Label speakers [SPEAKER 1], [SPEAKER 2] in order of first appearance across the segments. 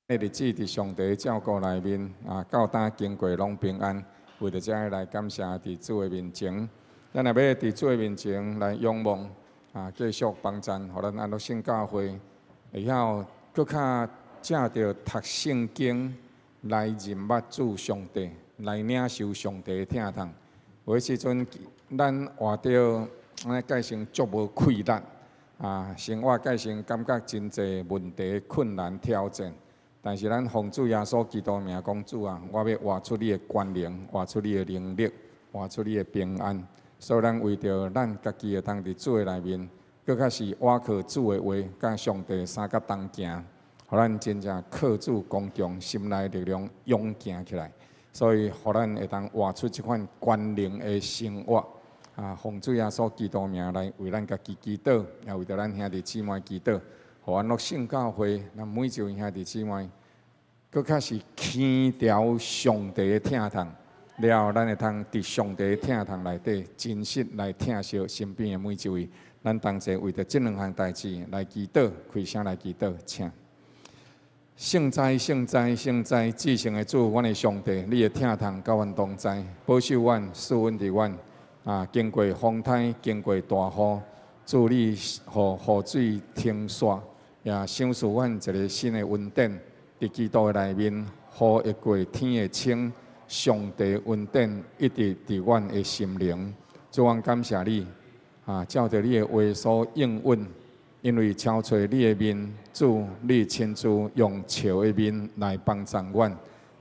[SPEAKER 1] 日子佇上帝照顧內面啊，到今經過攏平安。為著這來感謝佇主的面前，咱若欲佇主的面前來仰望啊，繼續幫贊，予咱安樂聖教會會曉閣較藉著讀聖經來認捌主上帝，來領受上帝的疼痛。有的時陣，咱活著按呢蓋成足無氣力啊，生活蓋成感覺真濟問題、困難、挑戰。但是咱奉主耶穌基督名講，主啊，我欲活出你的權能，活出你的能力，活出你的平安。所以咱為著咱家己會當佇主的內面，閣較是倚靠主的話，佮上帝相佮同行，予咱真正靠主剛強，心內力量勇健起來。所以，予咱會當活出這款權能的生活。啊，奉主耶穌基督名來為咱家己祈禱，也為著咱兄弟姊妹祈禱。予安樂聖教會，咱每一位兄弟姊妹，閣較是牽牢上帝的疼痛，了後咱會通佇上帝的疼痛內底，真實來疼惜身邊的每一位。咱同齊為著這兩項代誌來祈禱，開聲來祈禱，請。聖哉，聖哉，聖哉！至聖的主，阮的上帝，你的疼痛佮阮同在，保守阮，賜恩佇阮。啊，經過風颱，經過大雨，主你予雨水停煞。也賞賜阮一个新的恩典，佇基督的內面，雨會過，天會晴，上帝恩典一直佇阮的心靈。主，阮感謝你，啊，照著你的話所應允，因為敲揣你的面，主你親自用笑的面來幫贊阮。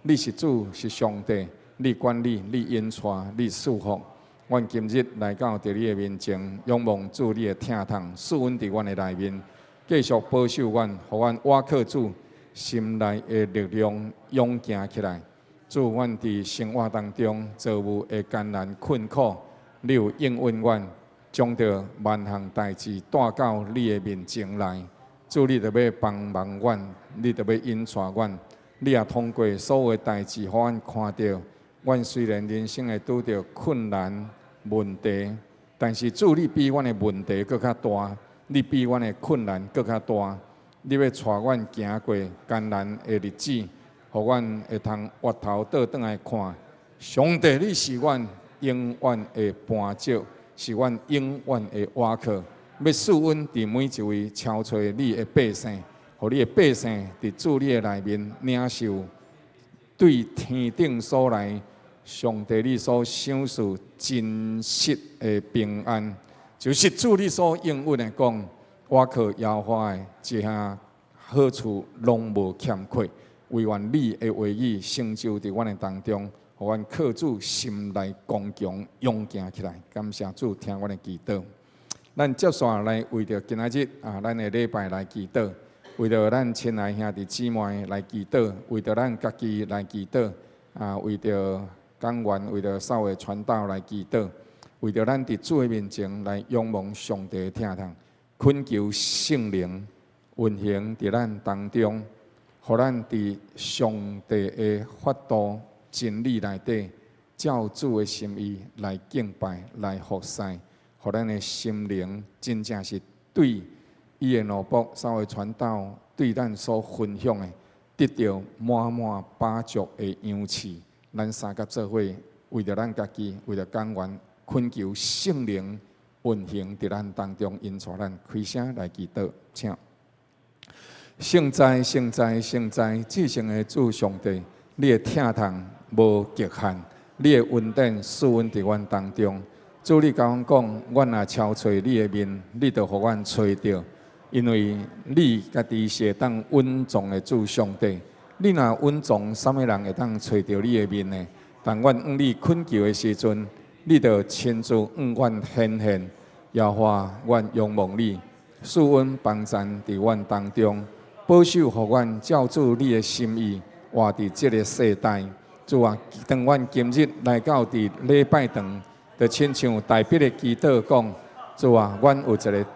[SPEAKER 1] 你是主，是上帝，你管理，你引帶，你賜福。阮今日來到佇你的面前，仰望主你的疼痛，賜恩佇阮的內面。繼續保守阮，予阮倚靠主，心內的力量勇健起來。主，阮佇生活當中遭遇的艱難困苦，你有應允阮，將著萬項代誌帶到你的面前來。主，你著欲幫忙阮，你著欲引帶阮。你也通過所有的代誌，予阮看著，阮雖然人生會拄著困難問題，但是主，你比阮的問題閣較大。你比阮的困難閣較大，你欲帶阮行過艱難的日子，予阮會通回頭倒轉來看，上帝，你是阮永遠的磐石，是阮永遠的倚靠。欲賜恩佇每一位敲揣你的百姓，予你的百姓佇主你的內面領受對天頂所來上帝你所賞賜真實的平安。就是主你所應允的講，倚靠耶和華的，一項好處攏無欠缺。惟願你的話語成就佇阮的當中，予阮靠主心內剛強勇健起來。感謝主聽阮的祈禱。咱接紲來為著今仔日啊，咱的禮拜來祈禱，為著咱親愛兄弟姊妹來祈禱，為著咱家己來祈禱，啊，為著講員，為著所有傳道來祈禱。為著咱佇主的面前來仰望上帝的疼痛，懇求聖靈運行佇咱當中，予咱佇上帝的法度真理內底，照主的心意來敬拜、來服侍，予咱的心靈真正是對伊的奴僕所有傳道對咱所分享的，得著滿滿飽足的養賜。咱三佮做伙，為著咱家己，為著講員。懇求聖靈運行佇咱當中，引帶咱開聲來祈禱，請。聖哉，聖哉，聖哉！至聖的主上帝，你的疼痛無極限，你的恩典賜恩佇阮當中。主，你共阮講，阮若敲揣你的面，你就予阮揣著，因為你家己是會當隱藏的主上帝。你若隱藏，啥物人會當揣著你的面呢？當阮向你懇求的時陣，你就親自向阮顯現，耶和華，阮仰望你，賜恩幫贊佇阮當中，保守予阮照主你的心意活佇這个世代。主啊，當阮今日來到佇禮拜堂，就親像大衛的祈禱講，主啊，阮有一个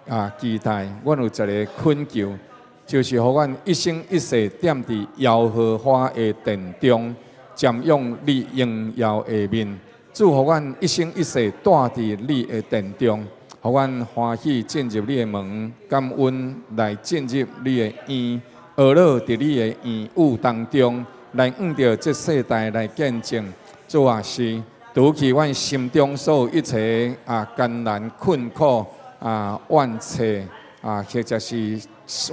[SPEAKER 1] 啊期待，阮有一个懇求，就是予阮一生一世踮佇耶和華的殿中，瞻仰你榮耀的面。主，予阮一生一世蹛佇你的殿中，予阮歡喜進入你的門，感恩來進入你的院，呵咾佇你的言語當中，來向著這世代來見證。主啊，是除去阮心中所有一切啊艱難困苦啊怨嗟啊，或者是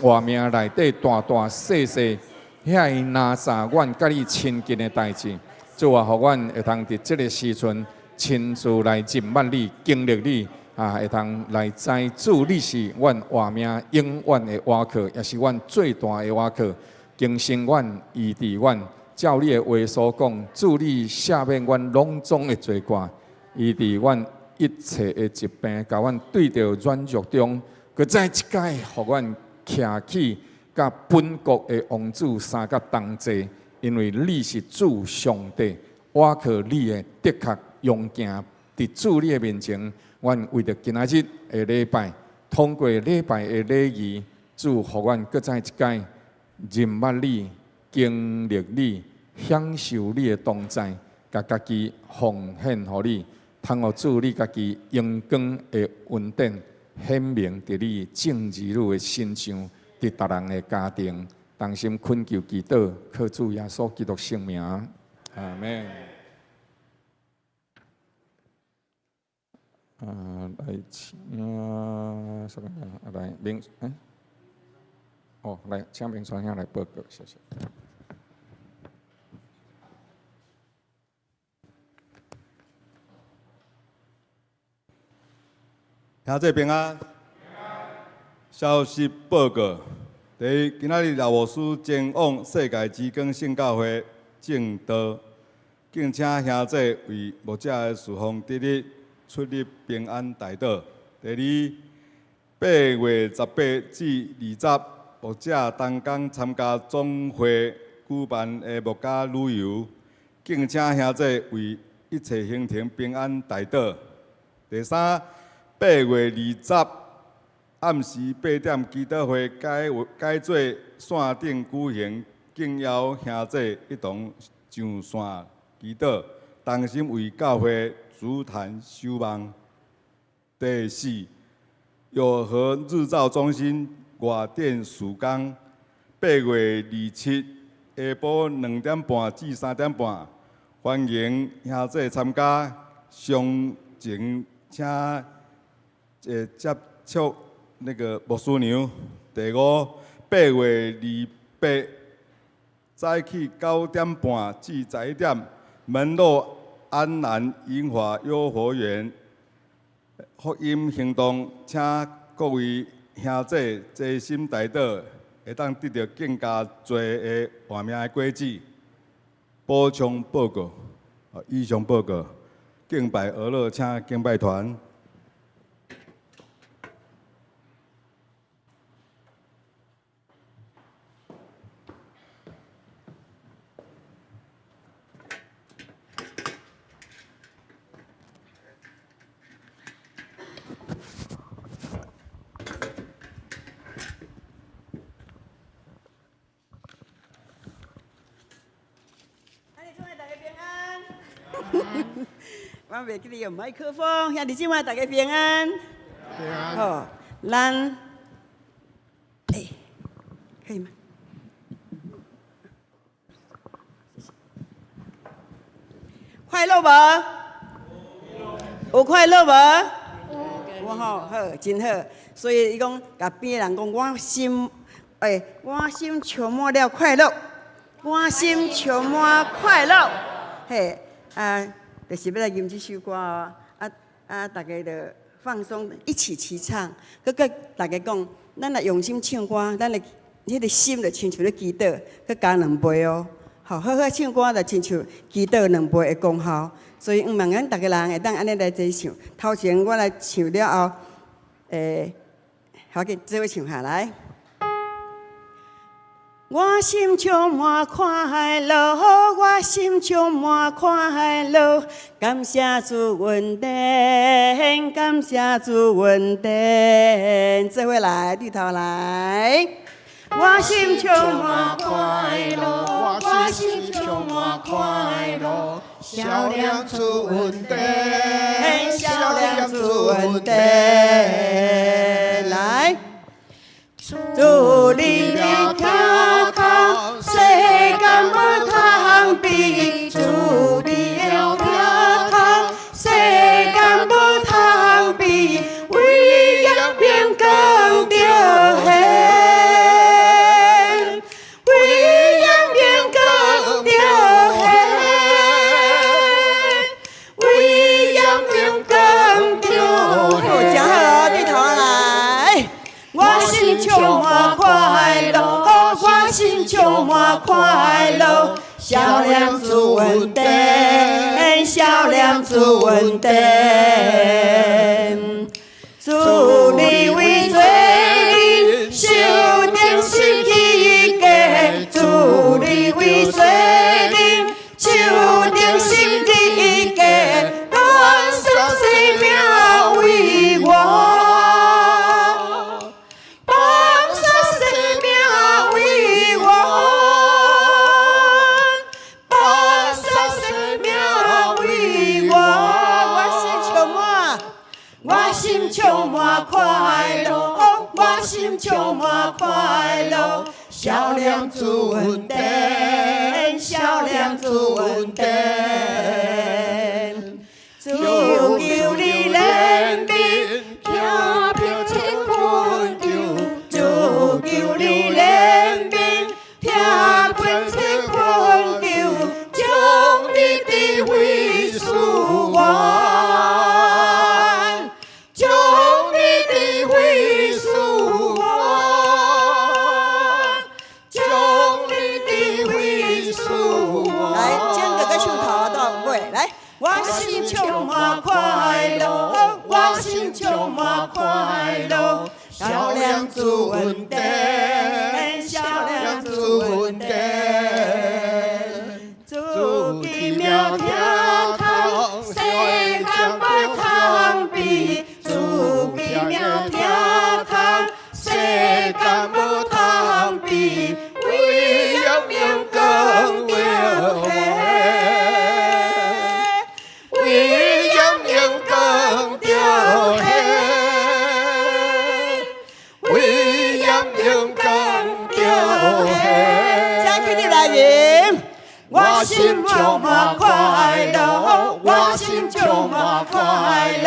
[SPEAKER 1] 活命內底大大細細遐拿撒阮佮你親近的代誌。主啊，予阮會通佇這个時陣親自來認捌你、經歷你。啊，會通來知主你是阮活命永遠的倚靠，也是阮最大的倚靠。更新阮、醫治阮，照你的話所講，主你赦免阮攏總的罪過，醫治阮一切的疾病，共阮對著軟弱中，閣再一擺，予阮徛起，佮本國的王子相佮同齊，因為你是主上帝，倚靠你的的確勇健佇主你的面前。阮為著今仔日的禮拜，通過禮拜的禮儀，主予阮閣再一擺認捌你、經歷你、享受你的同在，共家己奉獻予你，通予主你家己榮光的恩典顯明佇你眾兒女的身上，佇逐人的家庭，同心懇求祈禱，靠主耶穌基督聖名，阿們。啊，來請啥個？來明欸，哦，來請明傳兄來報告，謝謝。
[SPEAKER 2] 兄弟平安。消息報告：第一，今仔日廖牧師前往世界之光聖教會證道，敬請兄弟為牧者的事奉得力出入平安代禱。第二，8月18至20，牧者同工參加總會舉辦的牧家旅遊，敬請兄弟為一切行程平安代禱。第三，8月20暗時8點祈禱會改改做線頂舉行，敬邀兄弟一同上線祈禱，同心為教會築壇守望。第四，友和日照中心外展事工，8月27下晡2點半至3點半，歡迎兄弟參加。詳情請接觸那個牧師娘。第五，8月28早起9點半至11點，門諾安南銀華幼兒園福音行動，請各位兄弟齊心代禱，會當得著更加濟的活命的果子。補充報告，以上報告，敬拜俄樂，請敬拜團。
[SPEAKER 3] 我袂記得用麥克風，兄弟姊妹大家平安。
[SPEAKER 4] 平安。
[SPEAKER 3] 好，咱，欸，可以嗎？快樂無？有快樂無？有吼，好，真好。所以伊講，共邊的人講，我心，欸，我心充滿了快樂，我心充滿快樂，嘿，啊。就是欲來吟這首歌哦，啊啊！大家就放鬆，一起齊唱。閣佮大家講，咱若用心唱歌，咱的彼个心就親像咧祈禱，閣加兩倍哦。好，好好唱歌就親像祈禱兩倍的功效。所以，毋望咱逐个人會當按呢來齊唱。頭前我來唱了後，欸，好緊，做伙唱下來。我心充滿快樂，我心充滿快樂，感謝主恩典，感謝主恩典。做伙來，對頭來。我心充滿快樂，我
[SPEAKER 4] 心充滿快樂，笑臉主恩典，
[SPEAKER 3] 笑臉主恩典。來，主你的疼。心充滿快樂，笑臉主恩典，笑臉主恩典。主你為罪人受釘十字架，主你為罪人受釘十字架，放捨生命為我，放捨生命為我，放捨生命為我。我心充滿，我心充滿快樂，我心充滿快樂，笑臉主恩典，笑臉主恩典。主求你憐憫，
[SPEAKER 4] 聽憑切懇求，
[SPEAKER 3] 主求你憐憫，聽憑切懇求，
[SPEAKER 4] 將你智慧賜我，將你智慧賜我，將你智慧賜我。
[SPEAKER 3] 來，將哥哥唱頭到尾，來。我心充滿快樂，我心充滿快樂，笑臉主恩典，笑臉主恩典。主奇妙疼痛，世間無通比；主奇妙疼痛，世間無通比。
[SPEAKER 4] 為了明光榮，為了明光著彼，為了明光著彼。
[SPEAKER 3] 請起立來吟。我心充滿快樂，我心充滿快樂，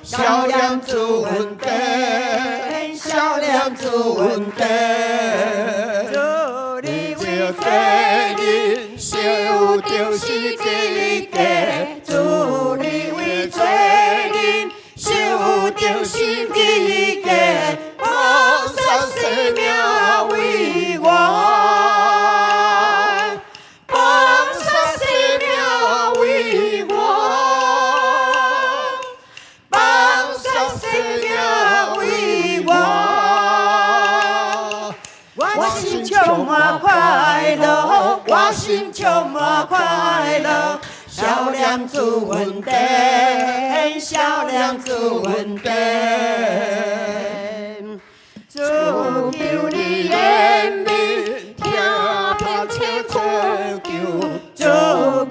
[SPEAKER 4] 笑臉主恩典，笑臉主恩典。
[SPEAKER 3] 主你為
[SPEAKER 4] 罪人受釘十字架，
[SPEAKER 3] 主你為罪人受釘十字架，
[SPEAKER 4] 放捨生命
[SPEAKER 3] 為我，
[SPEAKER 4] 放捨生命為我，放捨生命為
[SPEAKER 3] 為我。我心充滿快樂，我心充滿快樂，笑臉主恩典，笑臉主恩典。主
[SPEAKER 4] 求你憐憫，聽憑切懇求，
[SPEAKER 3] 主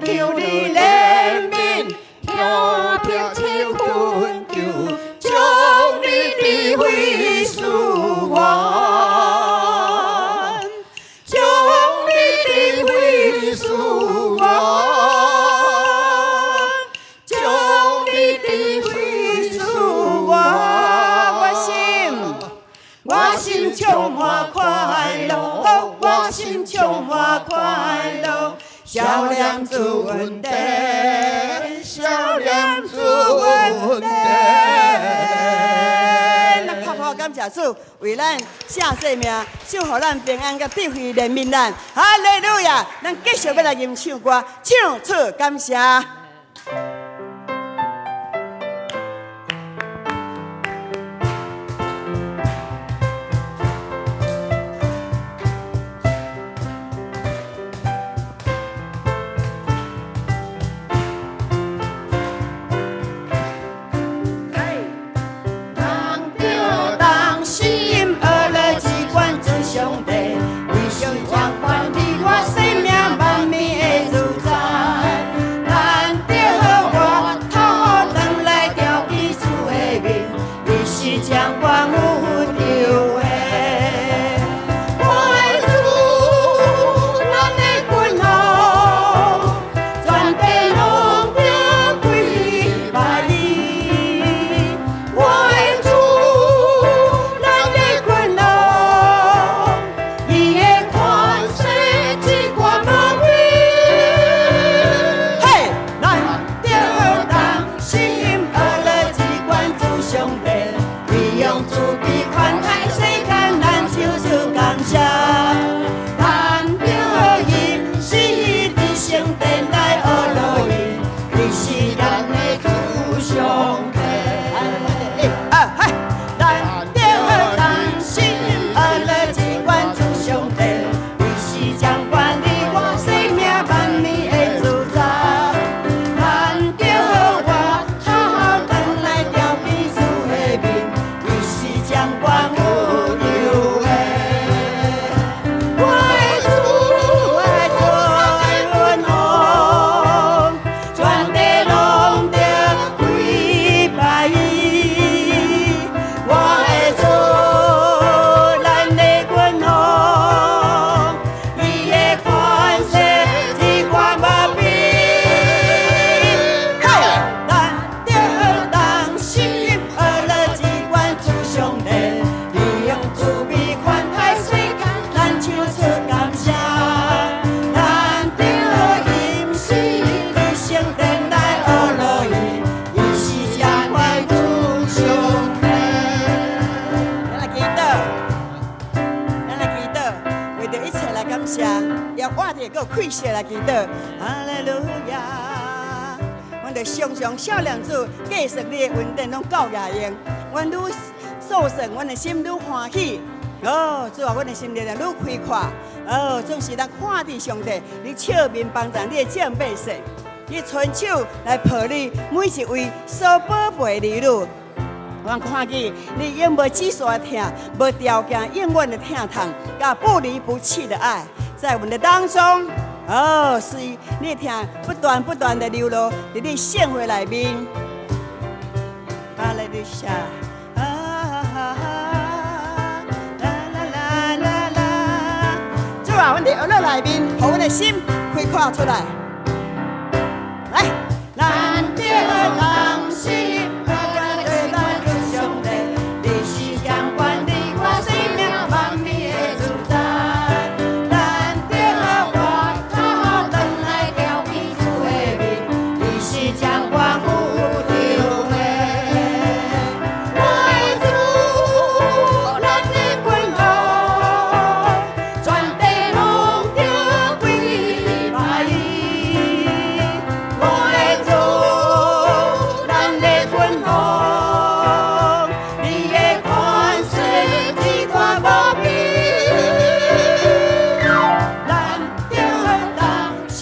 [SPEAKER 3] 求你憐憫，
[SPEAKER 4] 聽憑切懇求，將你智慧賜我，將你智慧賜我，將你智慧
[SPEAKER 3] 賜我。我心，我心充滿快樂，我心充滿快樂，笑臉主恩典，
[SPEAKER 4] 笑臉主恩典。
[SPEAKER 3] 咱拍拍感謝主，為咱捨性命，賜予咱平安佮智慧憐憫咱。哈利路亞！咱繼續欲來吟唱歌，唱出感謝。人著同心學來只管尊上帝，為上掌管你我生命萬物的主宰。咱伫閣開舌來祈禱。哈利路亞！阮著常常少年主繼續你的恩典攏夠額用，阮愈數算，阮的心愈歡喜。哦，主啊，阮的心靈愈開闊。哦，總是咱看佇上帝，你笑面幫贊你的眾百姓，你伸手來抱你每一位所寶貝的兒女。阮看見你永無止息的疼，無條件永遠的疼痛，佮不離不棄的愛，在阮的當中。哦，是你的疼不斷不斷的流露佇你聖會內面。哈利路亞！啊哈啦啦啦啦啦！主啊，阮佇樂樂內面，予阮的心開闊出來。來，咱著同心合意來主上帝，你是掌管你我生命萬物的主宰。咱著回頭轉來朝見主的面，伊是掌管宇宙的。
[SPEAKER 4] 我的主，咱的君王，全地攏著跪拜伊。我的主，咱的君王，你的權勢至大無比。咱著同心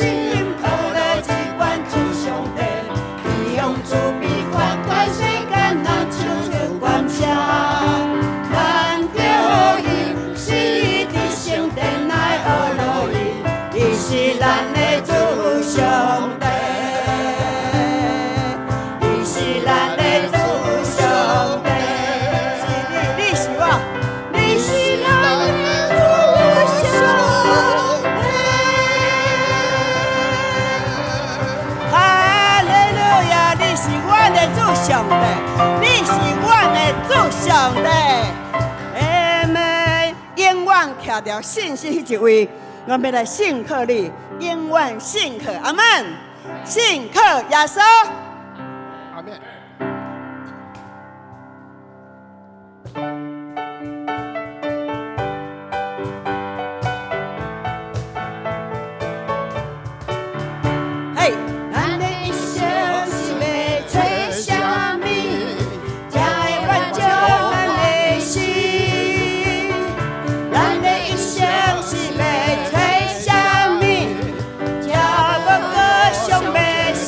[SPEAKER 4] 合意只管主上帝，伊用慈悲款待世間人，唱出感謝。咱著以死佇聖殿內學落伊，伊是咱的主上帝，伊是咱的主上帝。是你，你是我，你是咱的主上帝。哈利路亞！你是阮的主上帝，你是阮的主上帝。阿們，永遠徛著信心彼一位，我欲來信靠你，永遠信靠，阿們，信靠耶穌。
[SPEAKER 1] 阿們。
[SPEAKER 3] 嘿，咱的一生是欲揣啥物，才會滿足咱的心？咱的一生是欲揣啥物，才無閣想欲死？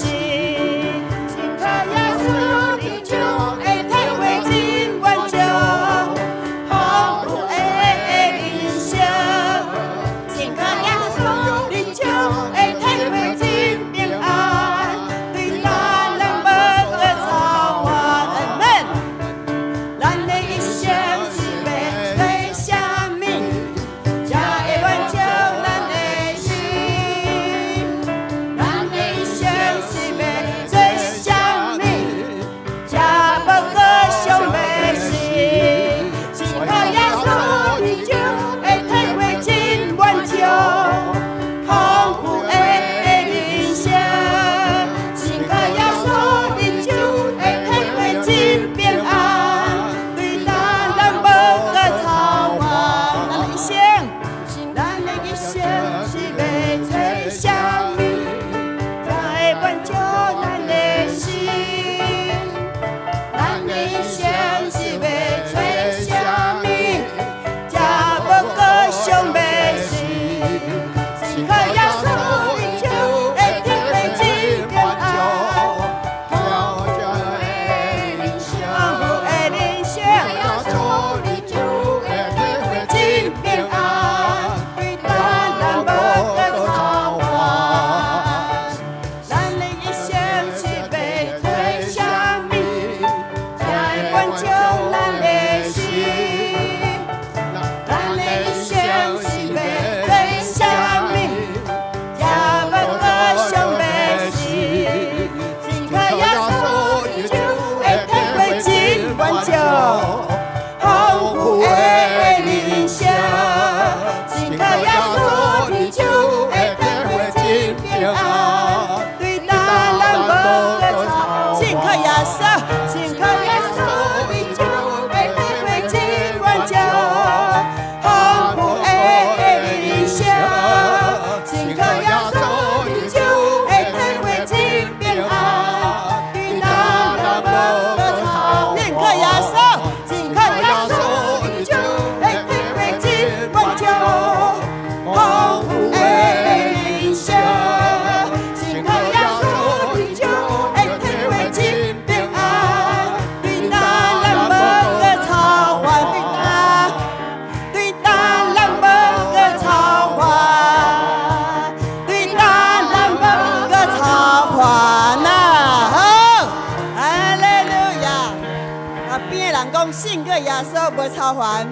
[SPEAKER 3] 邊的人講，信靠耶穌無操煩，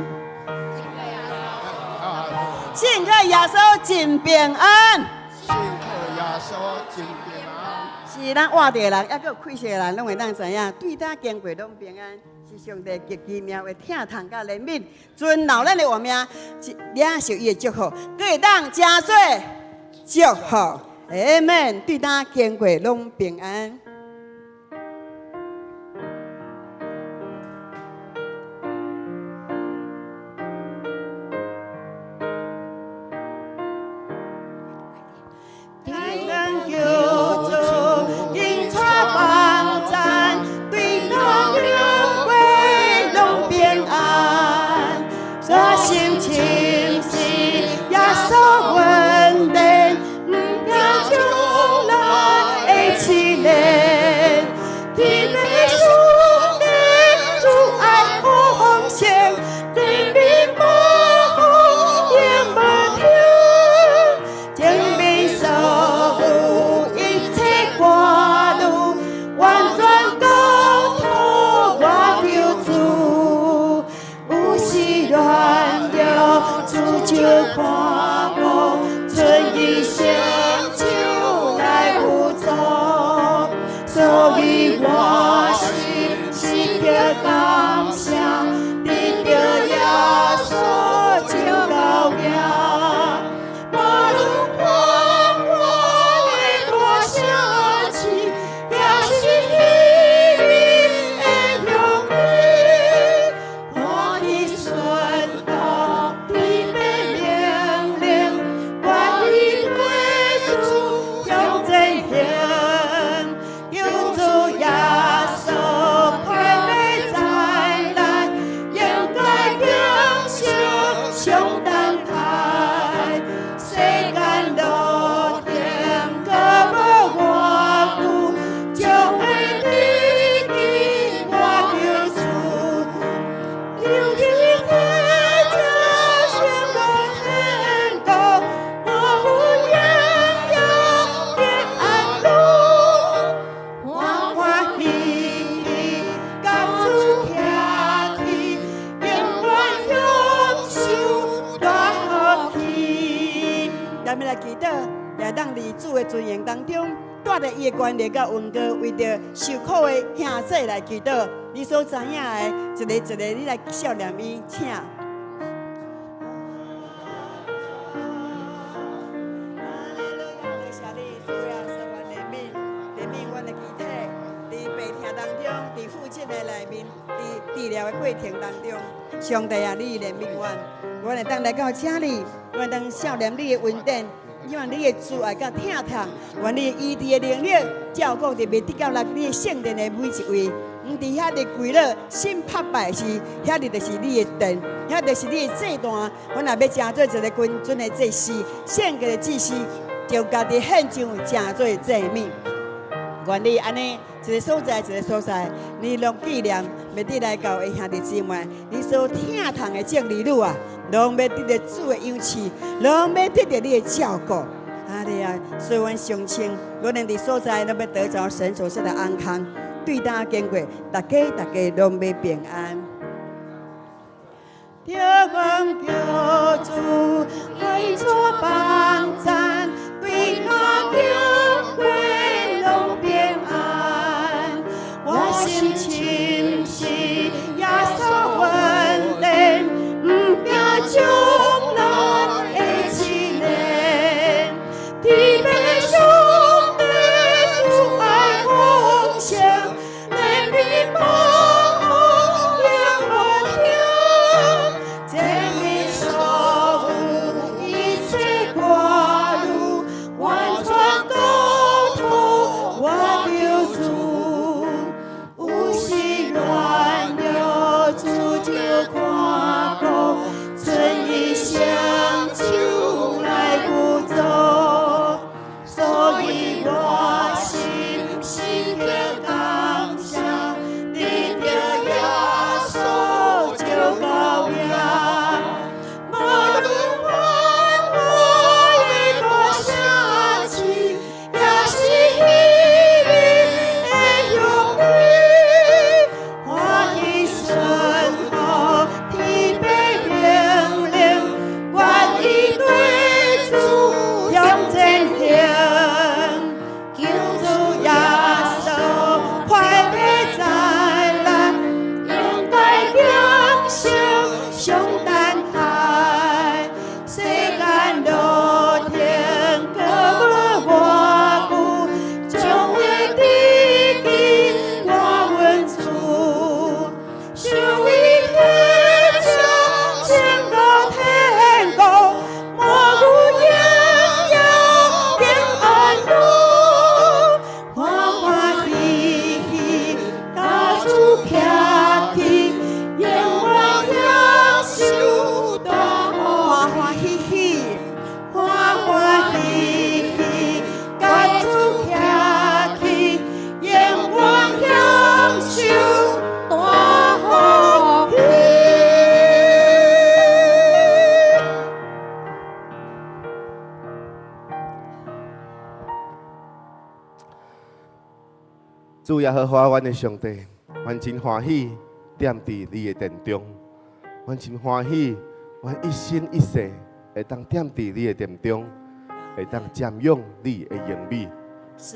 [SPEAKER 3] 信靠耶穌真平安。
[SPEAKER 5] 信靠耶穌真平安。
[SPEAKER 3] 是咱活著的人，抑閣有開世的人，攏會當知影，對倒經過攏平安，是上帝極奇妙的疼痛佮憐憫，存留咱的活命，領受伊的祝福，閣會當成做祝福。阿門。對倒經過攏平安。天求主引帶幫贊，對倒經過攏平安。我心深信耶穌恩典，毋驚將來的試煉。天父上帝慈愛豐盛，憐憫保護永無停。前面所有一切掛慮，完全交託我求主。有時軟弱，主就看顧，盡伊聖手來扶助。所以我時時刻感謝，得著耶穌真高興。無論寬闊的大城市，也是稀微的鄉里，歡喜順服天父命令，願意跟主向前行。求主耶穌快欲再來，應該享受上等待。世間路程閣無偌久，就會得見我救主。求伊體恤上天國，我有永遠的安樂。歡歡喜喜佮主徛起，永遠享受大福氣。咱欲來祈禱，也當佇主的尊榮當中，帶著伊的權力佮恩膏，為著受苦的兄弟來祈禱。你所知影的，一个一个，你來數念伊，請。哈利路亞，多謝你，主耶穌，願憐憫，憐憫阮的肢體，佇病痛當中，佇復診的內面，佇治療的過程當中，上帝啊，你憐憫阮，阮會當來到這裡，阮會當數念你的恩典，希望你的慈愛佮疼痛，願你醫治的能力照顧特別得到來你的聖殿的每一位。毋佇遐日跪落，心拍敗時，遐日就是你的殿，遐就是你的祭壇。阮若欲成做一個君尊的祭司，聖潔的祭司，就家己獻上成做祭物。願你按呢一个所在一个所在，你攏紀念，欲得來到的兄弟姊妹，你所疼痛的眾兒女啊，攏欲得著主的賞賜，攏欲得著你的照顧。啊，你啊，所以阮相信，無論佇所在，攏欲得著神所賜的安康。對倒經過，大家大家攏欲平安。著望求主愛做幫贊，對倒經過攏平安。我心深信耶穌恩典，毋驚將來的試煉。天父上帝慈愛豐盛，憐憫保護永無停。前面所有一切掛慮，完全交
[SPEAKER 6] 主耶和華，阮的上帝，阮真歡喜踮佇你的殿中，阮真歡喜，阮一生一世會當踮佇你的殿中，會當瞻仰你的榮美。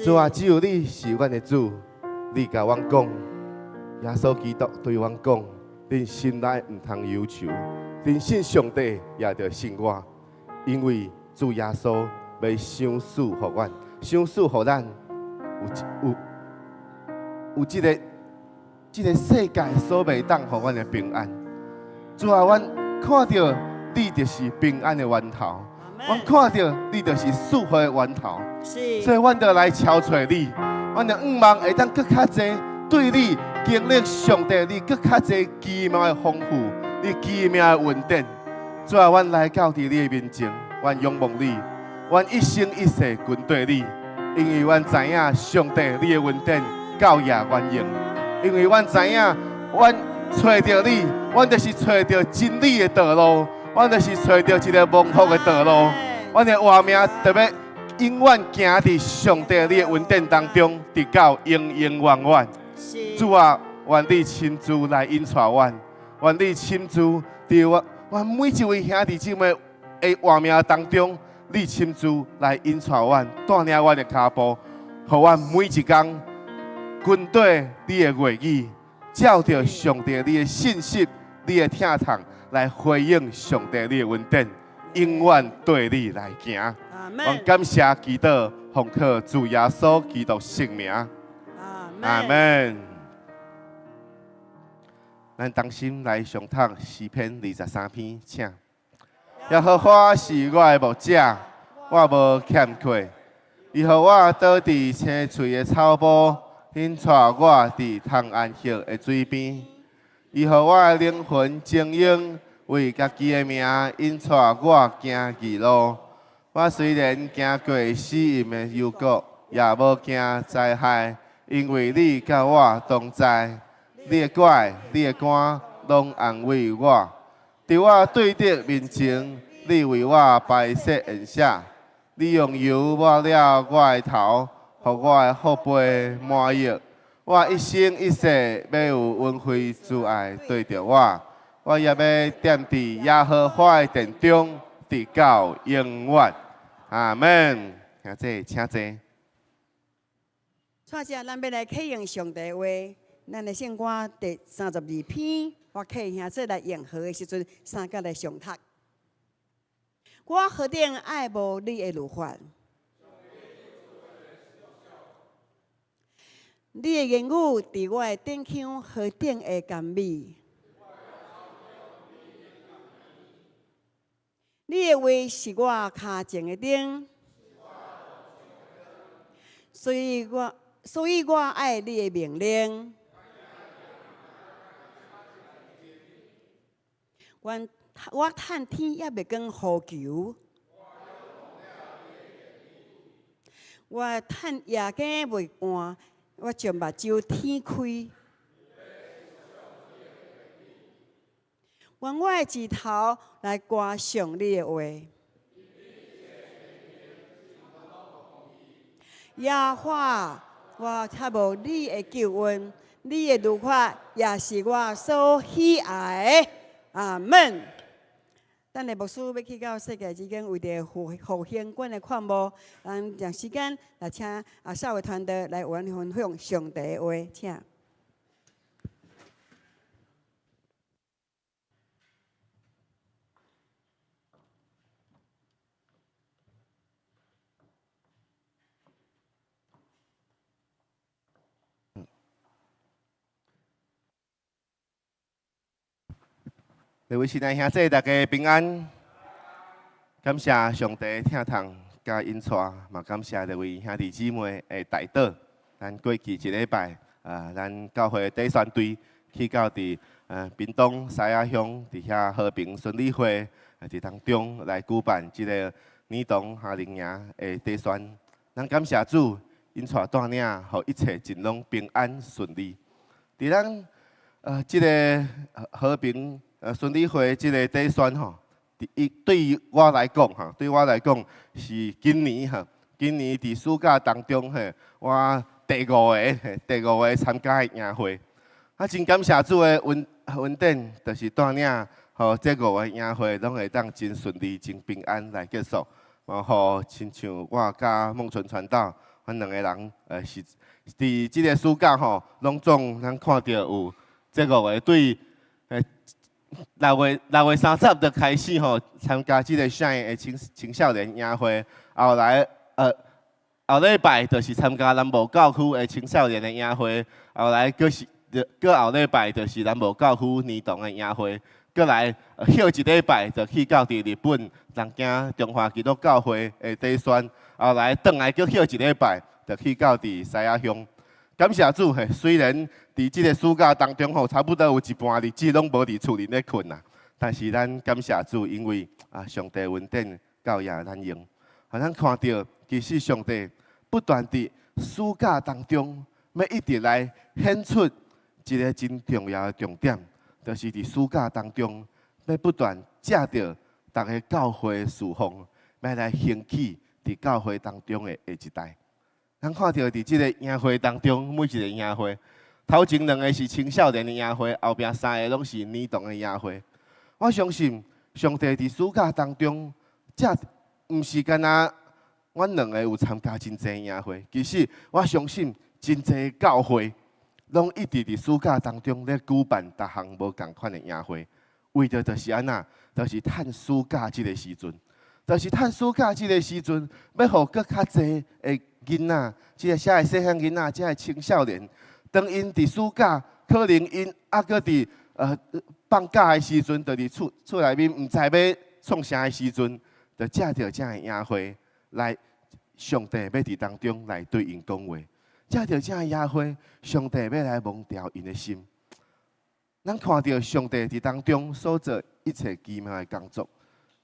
[SPEAKER 6] 主啊，只有你是阮的主，你共阮講，耶穌基督對阮講，恁心內毋通憂愁，恁信上帝也著信我，因為主耶穌欲賞賜予阮，賞賜予咱有有有這個世界所袂當予阮的平安。主啊，阮看著你就是平安的源頭，阮看著你就是賜福的源頭，所以阮就來朝揣你，阮就向望會當閣較濟對你經歷上帝，你閣較濟奇妙的豐富，你奇妙的恩典。主啊，阮來到佇你的面前，阮仰望你，阮一生一世跟綴你，因為阮知影上帝你的恩典夠也遠用，因為阮知影，阮揣著你，阮就是揣著真理的道路，阮就是揣著一個蒙福的道路，阮的活命特別永遠行佇上帝你的恩典當中，直到永永遠遠。主啊，願你親自來引帶阮，願你親自佇我，阮每一位兄弟姊妹的活命當中，你親自來引帶阮，帶領阮的跤步，予阮每一工跟綴你的話語，照著上帝你的信息、你的疼痛來回應上帝你的恩典，永遠綴你來行。我感謝祈禱，奉靠主耶穌基督聖名。阿門。咱同心來誦讀詩篇23篇，請。耶和華是我的牧者，我無欠缺。伊予我倒佇青翠的草埔，引帶我佇通安息的水邊。伊予我的靈魂晶瑩，為家己的名引帶我行義路。我雖然行過死蔭的幽谷，也無驚災害，因為你佮我同在。你的拐，你的竿，攏安慰我。佇我對敵面前，你為我擺設筵席。你用油抹了我的頭，予我的腹背滿溢。我一生一世欲有恩惠慈愛綴著我，我也欲踮佇耶和華的殿中，直到永遠。阿門。兄弟，請坐。
[SPEAKER 3] 帶遮，咱欲來啟用上帝話，咱的聖歌第32篇，我啟兄姊來用和的時陣，三佮來誦讀。我何等愛慕你的律法！你的言語佇我的頂腔何等的甘美！你的話是我跤前的燈，所以我愛你的命令。我趁天猶未光呼求，我趁夜更未半，我將目睭天開。願我的舌頭來歌頌你的話。耶和華，我渴慕你的救恩，你的律法也是我所喜愛的。阿門。等下牧師欲去到世界之間，為著復興阮的渴慕，咱將時間來請阿少的團隊來為阮分享上帝的話，請。
[SPEAKER 6] 各位親愛兄弟，大家平安。感謝上帝疼痛佮引帶，嘛感謝各位兄弟姊妹的代禱。咱過去一禮拜，咱教會短宣隊去到佇屏東獅仔鄉，佇遐和平宣禮會佇當中來舉辦這個女童夏令營的短宣。咱感謝主，引帶帶領，予一切盡攏平安順利。佇咱這个和平宣禮會這个短宣吼，對於我來講吼，對我來講是今年吼，今年佇暑假當中嘿，我第第五个參加的營會。啊，真感謝主的恩典，就是帶領予這五個營會攏會當真順利、真平安來結束。然後親像我佮孟純傳道，阮兩個人，是佇這個暑假吼，攏總咱看著有這五個對，6月30就開始吼參加這個 Shine 的青少年營會，後來後禮拜就是參加南部教區的青少年的營會，後來閣是閣後禮拜就是南部教區兒童的營會，閣來歇一禮拜就去到佇日本東京中華基督教會的短宣，後來轉來閣歇一禮拜就去到佇獅仔鄉。感謝主嘿，雖然佇這個暑假當中吼，差不多有一半日子攏無佇厝裡咧睏啦，但是咱感謝主，因為啊上帝恩典夠予咱用，予咱看著其實上帝不斷佇暑假當中，欲一直來顯出一個真重要的重點，就是佇暑假當中，欲不斷藉著逐个教會事奉，欲來興起佇教會當中的下一代。咱看著佇這個營會當中，每一個營會，頭前兩个是青少年的營會，後壁三个攏是兒童的營會。我相信上帝佇暑假當中，這毋是干焦阮兩個有參加真濟營會，其實我相信真濟教會攏一直佇暑假當中咧舉辦逐項無仝款的營會，為著就是按怎，就是趁暑假這个時陣，就是趁暑假這个時陣，欲予閣較濟的囡仔，這个遮的細漢囡仔，遮的青少年，當𪜶佇暑假，可能𪜶猶閣佇放假的時陣，就佇厝內面毋知欲創啥的時陣，就藉著遮的營會來，上帝欲佇當中來對𪜶講話，藉著遮的營會，上帝欲來蒙召𪜶的心。咱看著上帝佇當中所做一切奇妙的工作，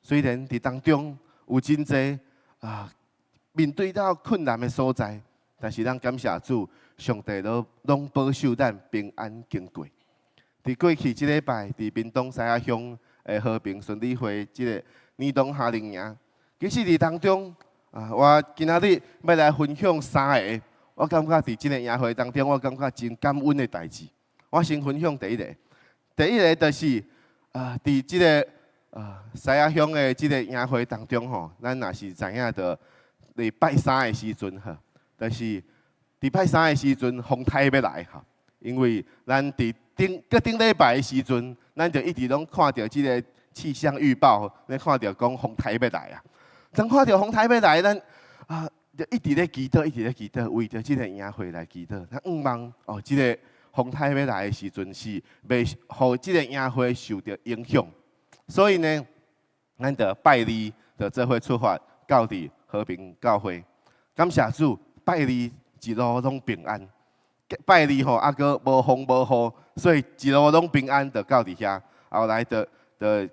[SPEAKER 6] 雖然佇當中有真濟啊面對到困難的所在，但是咱感謝主，上帝都攏保守咱平安經過。佇過去這禮拜，佇屏東獅仔鄉的和平宣禮會這个兒童夏令營，其實佇當中啊，我今仔日欲來分享三个，我感覺佇這个營會當中，我感覺真感恩的代誌。我先分享第一個，第一个就是啊，佇這个獅仔鄉的這个營會當中吼，咱若是知影著佇拜三的時陣吼，就是佇拜三的時陣風颱欲來吼，因為咱佇頂閣頂禮拜的時陣，咱就一直攏看著這个氣象預報，咧看著講風颱欲來啊。當看著風颱欲來，咱啊就一直咧祈禱，一直咧祈禱，為著這个營會來祈禱。咱向望哦，這个風颱欲來的時陣是袂予這个營會受著影響，所以呢，咱就拜二就做伙出發到佇和平教會，感謝主，拜二一路攏平安。拜二吼，猶閣無風無雨，所以一路攏平安，就到佇遐。後來就徛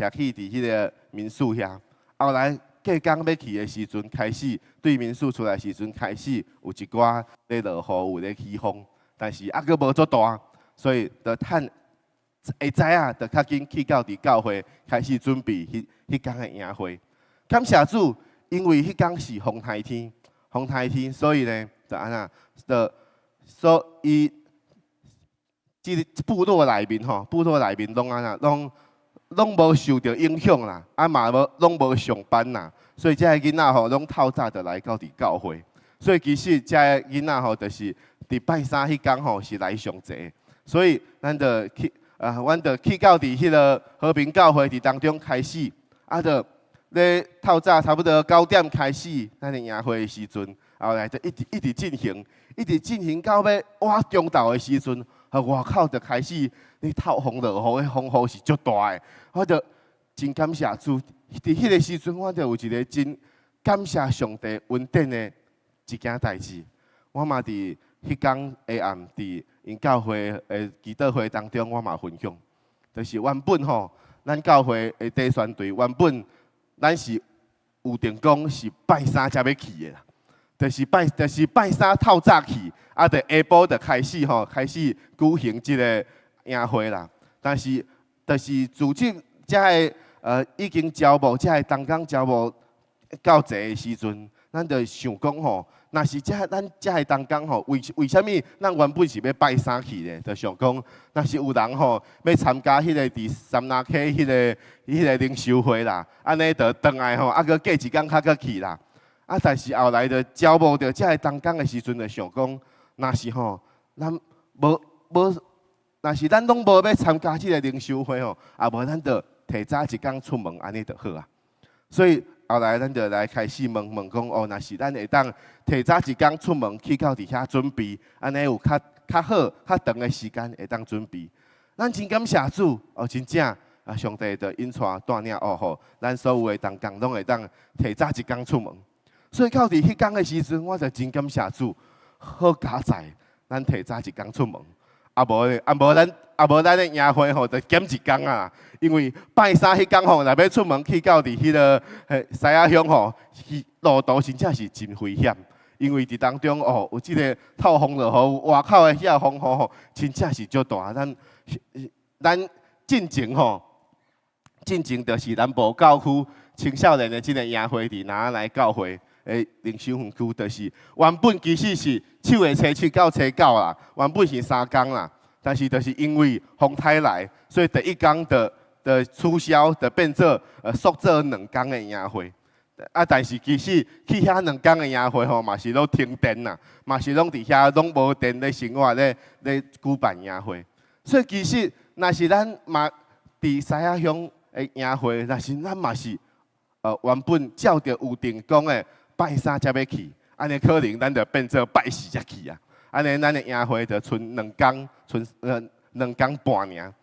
[SPEAKER 6] 去佇彼个民宿遐。後來隔工欲去的時陣，開始對民宿出來時陣，開始有一寡咧落雨，有咧起風，但是猶閣無足大，所以就趁會知影，就較緊去到佇教會開始準備彼工的營會。感謝主，因為彼工是風颱天，風颱天，所以呢，就按怎，就所以這个部落內面吼，部落內面攏按怎，攏無受著影響啦，啊嘛無攏無上班啦，所以遮个囡仔吼攏透早就來到佇教會。所以其實遮个囡仔吼，就是佇拜三彼工吼是來上濟，所以咱就去啊，阮就去到佇彼个和平教會佇當中開始，啊，就咧透早差不多9點開始，咱的營會的時陣，後來就一直一直進行，一直進行到欲倚中晝的時陣，啊外口就開始咧透風落雨，彼風雨是足大的，我就真感謝主，佇彼个時陣，我就有一个真感謝上帝恩典的一件代誌。我嘛佇彼工下暗佇𪜶教會的祈禱會當中，我嘛分享，就是原本吼，咱教會的短宣隊原本咱是有定講是拜三才欲去的啦，就是拜三透早去，啊，就下晡就開始吼，開始舉行這个營會啦。但是，就是組織遮个已經招募遮个同工招募夠濟的時陣，咱就想講吼，若是遮咱遮个同工吼，為啥物咱原本是欲拜三去咧？就想講，若是有人吼欲參加彼個佇杉林溪彼個靈修會啦，按呢就轉來吼，啊閣過一工較閣去啦。啊，但是後來就招募著遮个同工的時陣，就想講，若是吼，咱無無，若是咱攏無欲參加這个靈修會吼，啊無咱就提早一工出門，按呢就好啊。所以後來咱就來開始問問講，哦，若是咱會當提早一工出門去到佇遐準備，按呢有較較好、較長的時間會當準備。咱真感謝主，哦，真正啊，上帝就引帶帶領哦吼，咱所有的同工攏會當提早一工出門。所以到佇彼工的時陣，我就真感謝主，好佳哉，咱提早一工出門。啊無啊無咱啊無咱的營會吼，就減一工啊。因為拜三彼工吼，若欲出門去到佇彼个獅仔鄉吼，去路途真正是真危險。因為佇當中哦，有這个透風落雨，外口的遐風雨吼，真正是足大。咱進前吼，進前就是南部教區青少年的這个營會佇拿來教會的靈修園區，就是原本其實是七月初七到初九啦，原本是3工啦，但是就是因為風颱來，所以第一工就取消，就變做縮做2工的營會。啊，但是其實去遐兩工的營會吼，嘛是攏停電啦，嘛是攏佇遐攏無電咧生活咧咧舉辦營會。所以其實，若是咱嘛佇獅仔鄉的營會，若是咱嘛是原本照著有定講的拜三才欲去，按呢可能咱就變做拜四才去啊。按呢咱的營會就賰兩工，賰2工半爾。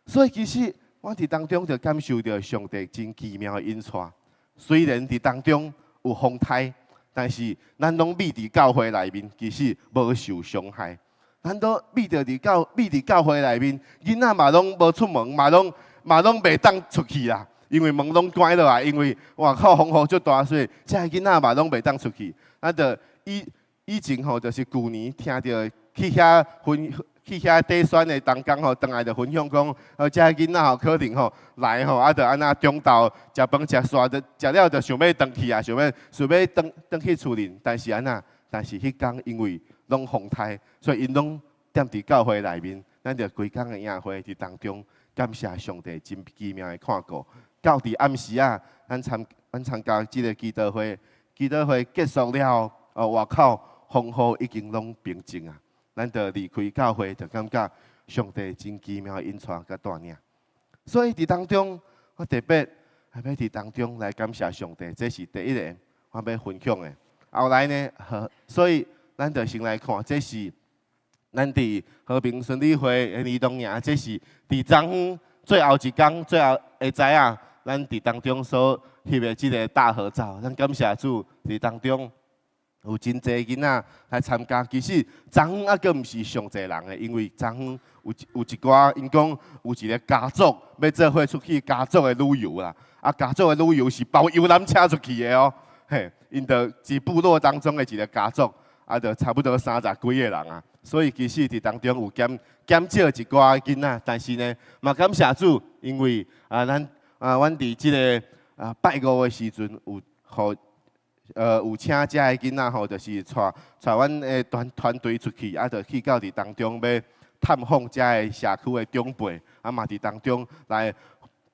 [SPEAKER 6] 所以其實我佇當中就感受著上帝真奇妙的引帶。雖然佇當中有風颱，但是咱攏覕佇教會內面，其實無受傷害。咱都覕佇教會內面，囡仔嘛攏無出門，嘛攏袂當出去啦，因為門攏關落來，因為外口風雨足大，所以遮个囡仔嘛攏袂當出去。咱就以前吼，就是舊年聽著去遐底選的同工吼，轉來就分享講，遮个囡仔吼可能吼來吼，啊，就按怎中晝食飯食煞，就食了就想欲轉去啊，想欲轉轉去厝裡。但是按怎？但是彼工因為攏風颱，所以𪜶攏踮佇教會內面，咱就規工的營會佇當中，感謝上帝真奇妙的看顧。到佇暗時啊，咱參加這个祈禱會，祈禱會結束了後，哦，外口風雨已經攏平靜啊。咱就離開教會，就感覺上帝真奇妙的引帶佮帶領。所以佇當中，我特別還欲佇當中來感謝上帝，這是第一个我欲分享的。後來呢，所以咱就先來看，這是咱佇和平宣禮會的兒童營，這是佇昨昏最後一工，最後下早啊，咱佇當中所翕的這个大合照，咱感謝主佇當中有真濟囡仔來參加。其實昨昏猶閣毋是上濟人的，因為昨昏有一寡，𪜶講有一个家族欲做伙出去家族的旅遊啦。啊，家族的旅遊是包遊覽車出去的哦。嘿，𪜶就是部落當中的一个家族，啊，就差不多三十幾個人啊。所以其實佇當中有減少一寡囡仔，但是呢，嘛感謝主，因為啊，咱啊，阮佇這个啊拜五的時陣有予有請遮个囡仔吼，就是帶帶阮的團隊出去，啊，就去到佇當中欲探訪遮个社區的長輩，啊嘛佇當中來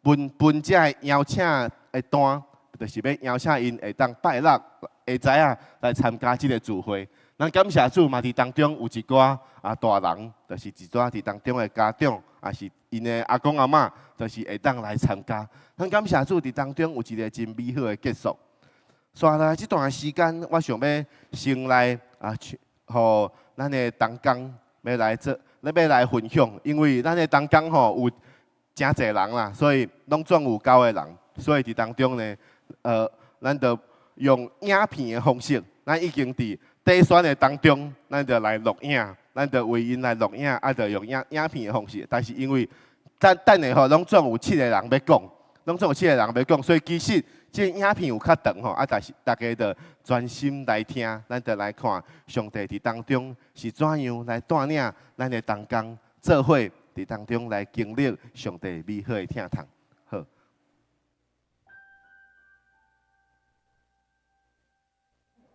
[SPEAKER 6] 分分遮个邀請的單，就是欲邀請𪜶會當拜六下早啊來參加這个聚會。咱感謝主嘛，佇當中有一寡啊大人，就是一寡佇當中的家長，也是𪜶的阿公阿嬤，就是會當來參加。咱感謝主佇當中有一个真美好的結束。紲來這段時間，我想欲先來啊，予咱的同工欲來做，欲來分享，因為咱的同工吼有誠濟人啦，所以攏總有九个人，所以佇當中呢，咱就用影片的方式，咱已經佇底選的當中，咱就來錄影，咱就為𪜶來錄影，啊，就用影片的方式。但是因為等等下吼，攏總有七个人欲講，攏總有七个人欲講，所以其實這影片有較長吼，啊，但是大家就專心來聽，咱就來看上帝佇當中是怎樣來帶領咱的同工做伙佇當中來經歷上帝美好的疼痛。好。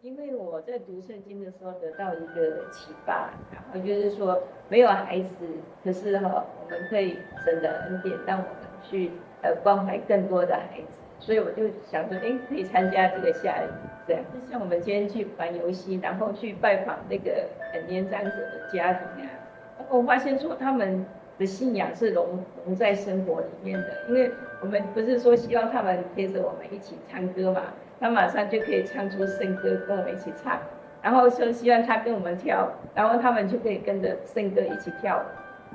[SPEAKER 7] 因為我在讀聖經的時候得到一個啟發，然後就是說沒有孩子，可是哈，我們可以神的恩典讓我們去關懷更多的孩子，所以我就想說，誒，可以參加這個夏令營，這樣。就像我們今天去玩遊戲，然後去拜訪那個很年長者的家庭啊，我發現說他們的信仰是融在生活裡面的，因為我們不是說希望他們陪着我們一起唱歌嘛。他馬上就可以唱出聖歌，跟我們一起唱，然後說希望他跟我們跳，然後他們就可以跟着聖歌一起跳。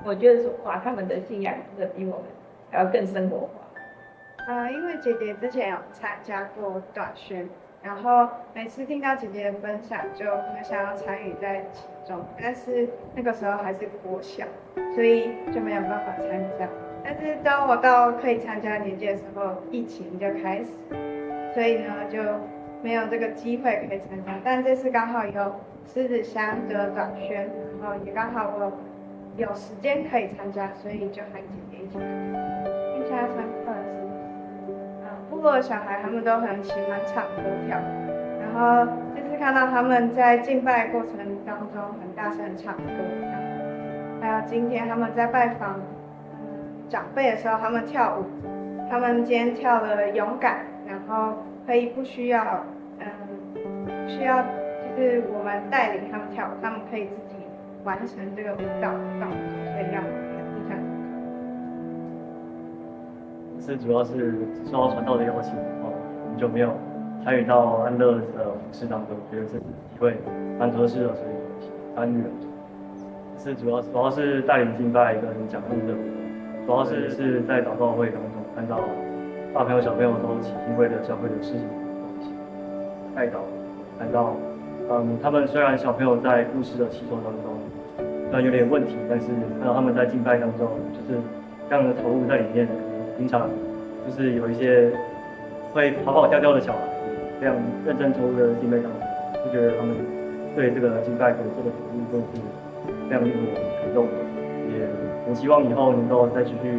[SPEAKER 7] 我覺得說哇，他們的信仰真的比我們還要更生活化。
[SPEAKER 8] 因為姐姐之前有參加過短宣，然後每次聽到姐姐的分享，就很想要參與在其中，但是那個時候還是國小，所以就沒有辦法參加。但是當我到可以參加年紀的時候，疫情就開始。所以呢，就沒有這個機會可以參加。但這次剛好有獅子鄉的短宣，然後也剛好我有時間可以參加，所以就和姐姐一起來。印象深刻的是，部落的小孩他們都很喜歡唱歌跳舞，然後這次看到他們在敬拜過程當中很大聲唱歌，還有今天他們在拜訪長輩的時候，他們跳舞，他們今天跳了勇敢。然後可以不需要，需要就是我們帶領他們跳舞，他們可以自己完成這個舞蹈的動作，所以讓我很印象深
[SPEAKER 9] 刻。是主要是受到傳道的邀請，哦，我們就沒有參與到安樂的服事當中，覺得這次機會蠻合適的，所以參與了。是主要是帶領敬拜跟講論的，主要是在禱告會當中看到大朋友小朋友都齊心為了教會的事情一起代禱，看到他們雖然小朋友在故事的吸收當中雖然有點問題，但是看到他們在敬拜當中就是非常的投入在裡面，平常就是有一些會跑跑跳跳的小孩，非常認真投入的敬拜當中，就覺得他們對這個敬拜的這個投入都是非常令我感動的，也很希望以後能夠再繼續，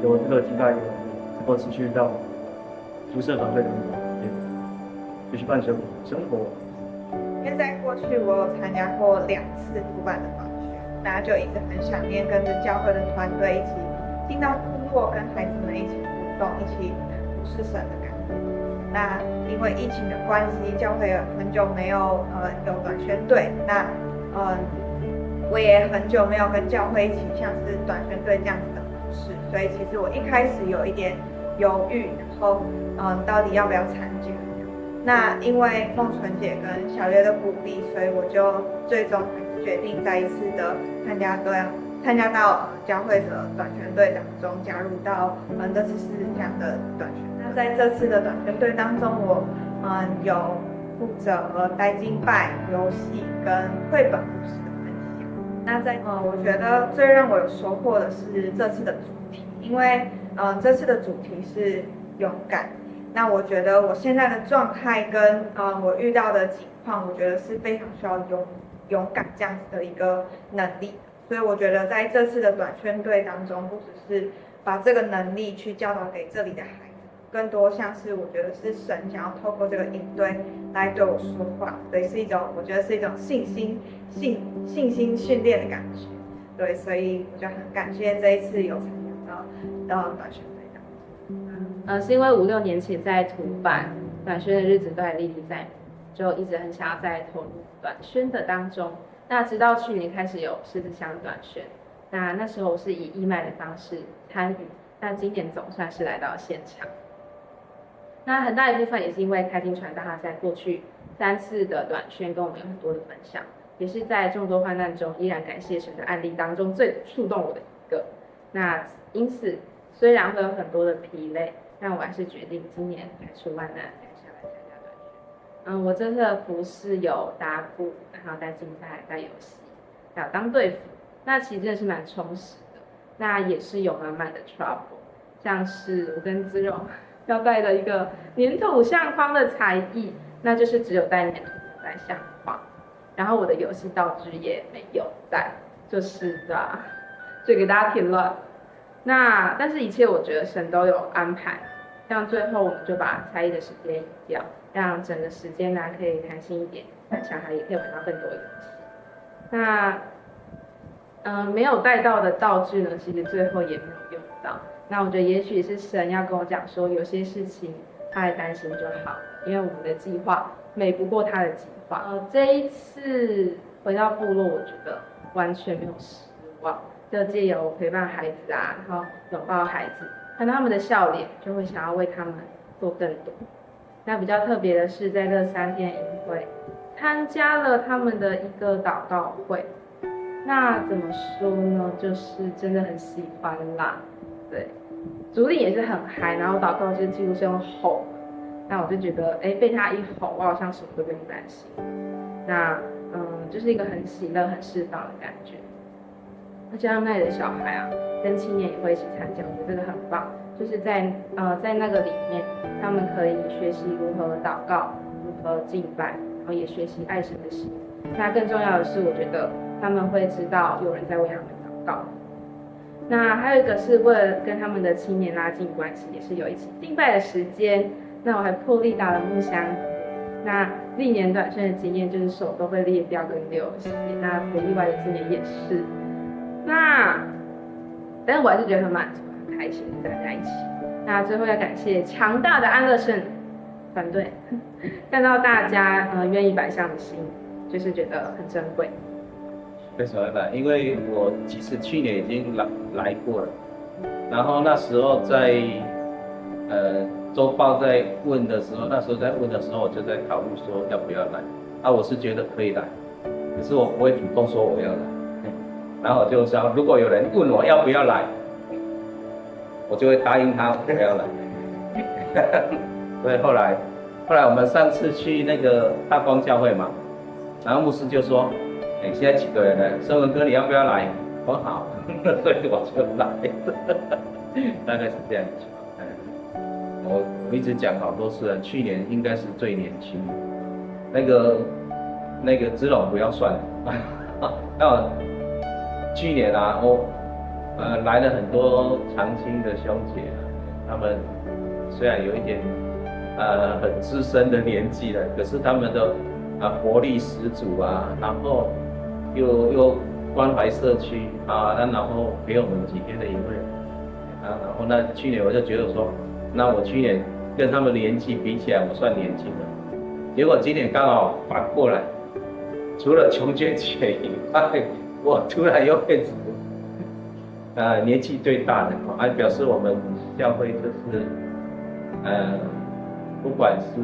[SPEAKER 9] 有這個敬拜的能夠持續到宿舍團隊當中，也繼續伴隨我們的生活。
[SPEAKER 8] 因為在過去我有參加過2次土坂的短宣，那就一直很想念跟着教會的團隊一起進到部落，跟孩子們一起互動，一起服侍神的感覺。那因為疫情的關係，教會有很久沒有有短宣隊，那我也很久沒有跟教會一起像是短宣隊這樣子的服侍，所以其實我一開始有一點猶豫，然後到底要不要參加？那因為夢純姐跟小月的鼓勵，所以我就最終還是決定再一次的參加到教會的短宣隊當中，加入到這次獅子鄉的短宣。那在這次的短宣隊當中，我有負責帶敬拜、遊戲跟繪本故事的分享。那在我覺得最讓我有收穫的是這次的主題，因為這次的主題是勇敢。那我覺得我現在的狀態跟我遇到的情況，我覺得是非常需要勇敢這樣子的一個能力。所以我覺得在這次的短宣隊當中，不只是把這個能力去教導給這裡的孩子，更多像是我覺得是神想要透過這個營隊來對我說話，對，是一種我覺得是一種信心訓練的感覺，對，所以我就很感謝這一次有參加到短宣隊當中。
[SPEAKER 10] 是因為5、6年前在土坂短宣的日子都還歷歷在目，就一直很想要再投入短宣的當中。那直到去年開始有獅子鄉短宣，那時候我是以義賣的方式參與，那今年總算是來到現場。那很大一部分也是因為開經傳道他在過去3次的短宣跟我們有很多的分享，也是在眾多患難中依然感謝神的案例當中最觸動我的一個。那因此雖然會有很多的疲累，但我還是決定今年排除萬難來下來參加短宣。我這次的服事有打鼓，然後帶敬拜、帶遊戲，還有當隊輔。那其實真的是蠻充實的。那也是有滿滿的 trouble，像是我跟姿蓉要帶的一個粘土相框的才藝，那就是只有帶粘土，沒有帶相框。然後我的遊戲道具也沒有帶，就是對吧？就給大家添亂。那但是一切我覺得神都有安排。像最後我們就把才藝的時間移掉，讓整個時間呢可以彈性一點，那小孩也可以玩到更多遊戲。那沒有帶到的道具呢，其實最後也沒有用到。那我覺得也許是神要跟我講說，有些事情他來擔心就好，因為我們的計劃美不過他的計劃。這一次回到部落，我覺得完全沒有失望。就借由陪伴孩子啊，然後擁抱孩子，看到他們的笑臉，就會想要為他們做更多。那比較特別的是，在這3天營會，參加了他們的一個禱告會。那怎麼說呢？就是真的很喜歡啦。對，主領也是很嗨，然後禱告就幾乎是用吼。那我就覺得，哎，被他一吼，我好像什麼都不用擔心。那就是一個很喜樂、很釋放的感覺。而且他們那裡的小孩啊，跟青年也會一起參加，我覺得這個很棒。就是在那個裡面，他們可以學習如何禱告，如何敬拜，然後也學習愛神的心。那更重要的是，我覺得他們會知道有人在為他們禱告。那還有一個是為了跟他們的青年拉近關係，也是有一起敬拜的時間。那我還破例打了木箱。那歷年短宣的經驗就是手都會裂掉跟流血，那不意外的今年也是。那，但是我還是覺得很滿足，很開心，大家一起。那最後要感謝強大的安樂聖團隊，看到大家願意擺上的心，就是覺得很珍貴。
[SPEAKER 11] 為什麼來？因為我其實去年已經來過了，然後那時候在週報在問的時候，那時候在問的時候，我就在考慮說要不要來。啊，我是覺得可以來，可是我不會主動說我要來。然後我就說，如果有人問我要不要來，我就會答應他我要來。所以後來我們上次去那個大光教會嘛，然後牧師就說：“哎，現在幾個人了？生文哥你要不要來？”我說好，所以我就來了。大概是這樣子。我一直講好多次了，去年應該是最年輕，那個子龍不要算了。那去年啊，我來了很多長青的兄姐，他們雖然有一點很資深的年紀了，可是他們的活力十足啊，然後又關懷社區啊，那然後陪我們幾天的營會啊，然後那去年我就覺得說，那我去年跟他們年紀比起來，我算年輕的，結果今年剛好反過來，除了瓊娟姐以外，我突然又變成年紀最大的，啊，表示我們教會就是，不管是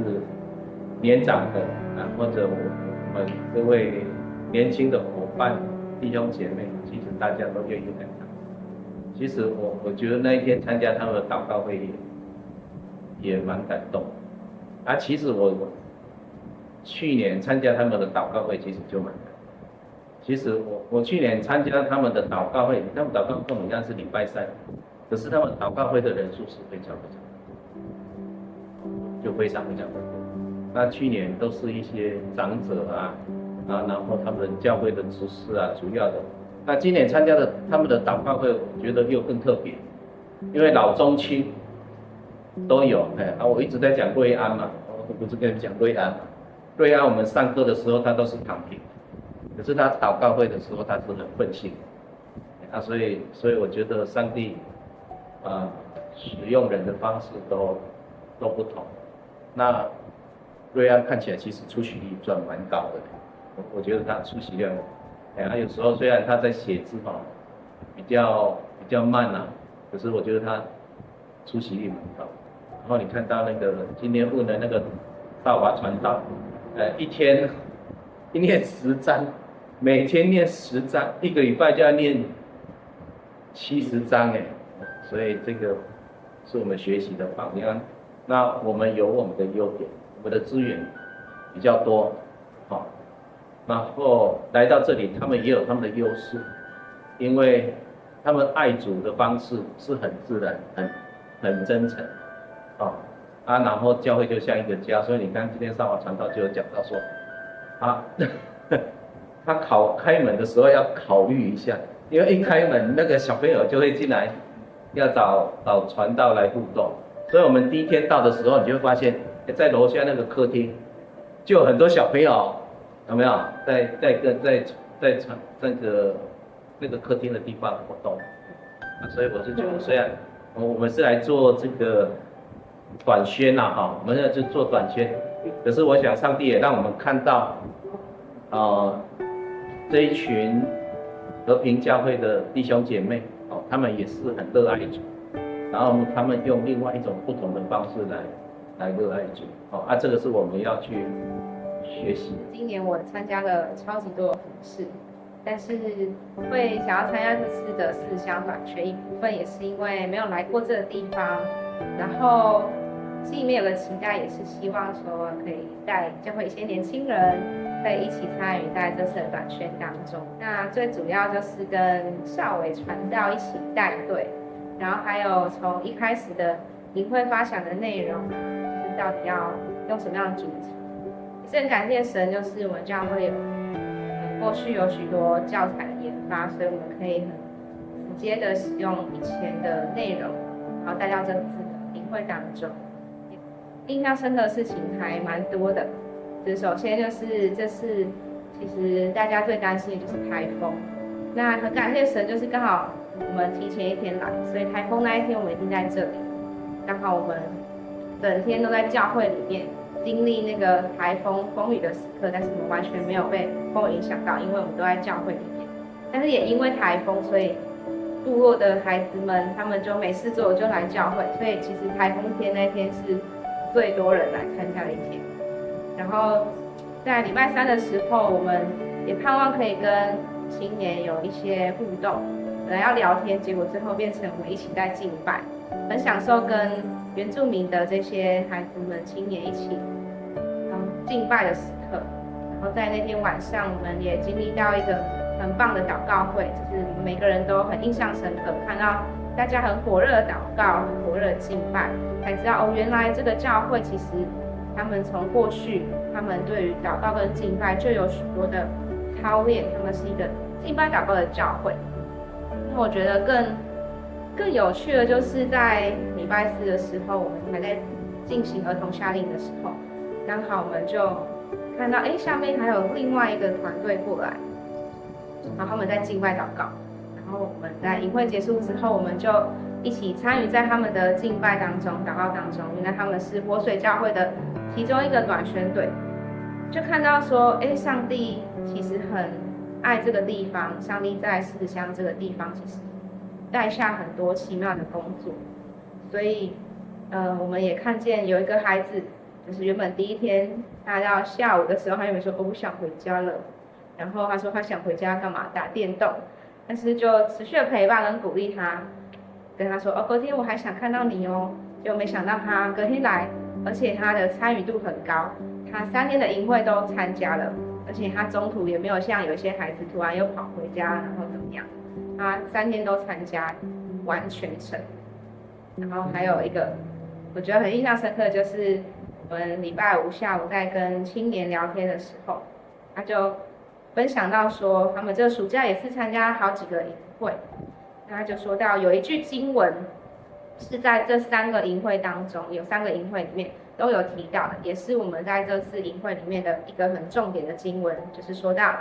[SPEAKER 11] 年長的啊，或者我們各位年輕的夥伴弟兄姐妹，其實大家都願意來參。其實我覺得那一天參加他們的禱告會也蠻感動。啊，其實我去年參加他們的禱告會，其實就蠻感動。其實我去年參加他們的禱告會，他們禱告跟我們一樣是禮拜三，可是他們禱告會的人數是非常非常多，就非常非常的多。那去年都是一些長者啊，然後他們教會的執事啊，主要的。那今年參加的他們的禱告會，我覺得又更特別，因為老中青都有。哎，啊，我一直在講瑞安嘛，我不是跟你們講瑞安嘛？瑞安我們上課的時候他都是躺平。可是他禱告會的時候，他是很奮興，啊，所以我覺得上帝，使用人的方式都不同。那瑞安看起來其實出席率算蠻高的，我覺得他出席量，哎，他有時候雖然他在寫字哈，比較慢啊，可是我覺得他出席率蠻高。然後你看到那個今天問的那個道法傳道，一天一念10章。每天念10章，一個禮拜就要念70章哎，所以這個是我們學習的榜樣。那我們有我們的優點，我們的資源比較多，好，然後來到這裡，他們也有他們的優勢，因為他們愛主的方式是很自然、很真誠，啊，然後教會就像一個家，所以你看今天上午傳道就有講到說，啊。他開門的時候要考慮一下，因為一開門那個小朋友就會進來，要找傳道來互動，所以我們第一天到的時候，你就會發現，在樓下那個客廳，就有很多小朋友，有沒有在在跟在在在那個客廳的地方活動？啊，所以我是覺得，雖然我們是來做這個短宣呐，哈，我們現在就做短宣，可是我想上帝也讓我們看到，這一群和平教會的弟兄姐妹，哦，他們也是很熱愛主，然後他們用另外一種不同的方式來熱愛主，哦，啊，這個是我們要去學習。
[SPEAKER 10] 今年我參加了超級多的服事，但是會想要參加這次的四鄉短宣，一部分也是因為沒有來過這個地方，然後心裡面有個期待，也是希望說可以帶教會一些年輕人，可以一起參與在這次的短宣當中。那最主要就是跟少偉傳道一起帶隊，然後還有從一開始的營會發想的內容，就是到底要用什麼樣的主題。也是很感謝神，就是我們教會有過去有許多教材的研發，所以我們可以很直接的使用以前的內容，然後帶到這次的營會當中。印象深刻的事情還蠻多的，就首先就是這次其實大家最擔心的就是颱風，那很感謝神，就是剛好我們提前一天來，所以颱風那一天我們已經在這裡，剛好我們整天都在教會裡面經歷那個颱風風雨的時刻，但是我們完全沒有被風雨影響到，因為我們都在教會裡面。但是也因為颱風，所以部落的孩子們他們就沒事做就來教會，所以其實颱風天那天是最多人來參加的一天。然後在禮拜三的時候，我們也盼望可以跟青年有一些互動，本來要聊天，結果最後變成我們一起在敬拜，很享受跟原住民的這些孩子們、青年一起敬拜的時刻。然後在那天晚上，我們也經歷到一個很棒的禱告會，就是每個人都很印象深刻，看到大家很火熱的禱告、很火熱的敬拜，才知道哦，原來這個教會其實他們從過去，他們對於禱告跟敬拜就有許多的操練，他們是一個敬拜禱告的教會。那我覺得更有趣的就是在禮拜四的時候，我們還在進行兒童夏令的時候，剛好我們就看到，哎，下面還有另外一個團隊過來，然後他們在敬拜禱告。然後我們在營會結束之後，我們就一起參與在他們的敬拜當中、禱告當中。原來他們是活水教會的其中一個短宣隊，就看到說，哎，上帝其實很愛這個地方，上帝在獅子鄉這個地方其實帶下很多奇妙的工作。所以，我們也看見有一個孩子，就是原本第一天他到下午的時候，他原本說我不想回家了，然後他說他想回家幹嘛？打電動。但是就持續的陪伴跟鼓勵他，跟他說哦，隔天我還想看到你哦。就沒想到他隔天來，而且他的參與度很高，他3天的營會都參加了，而且他中途也沒有像有些孩子突然又跑回家，然後怎麼樣，他3天都參加完全程。然後還有一個我覺得很印象深刻，就是我們禮拜五下午在跟青年聊天的時候，他就分享到說，他們這個暑假也是參加好幾個營會，那他就說到有一句經文是在這3個營會當中，有3個營會裡面都有提到的，也是我們在這次營會裡面的一個很重點的經文，就是說到，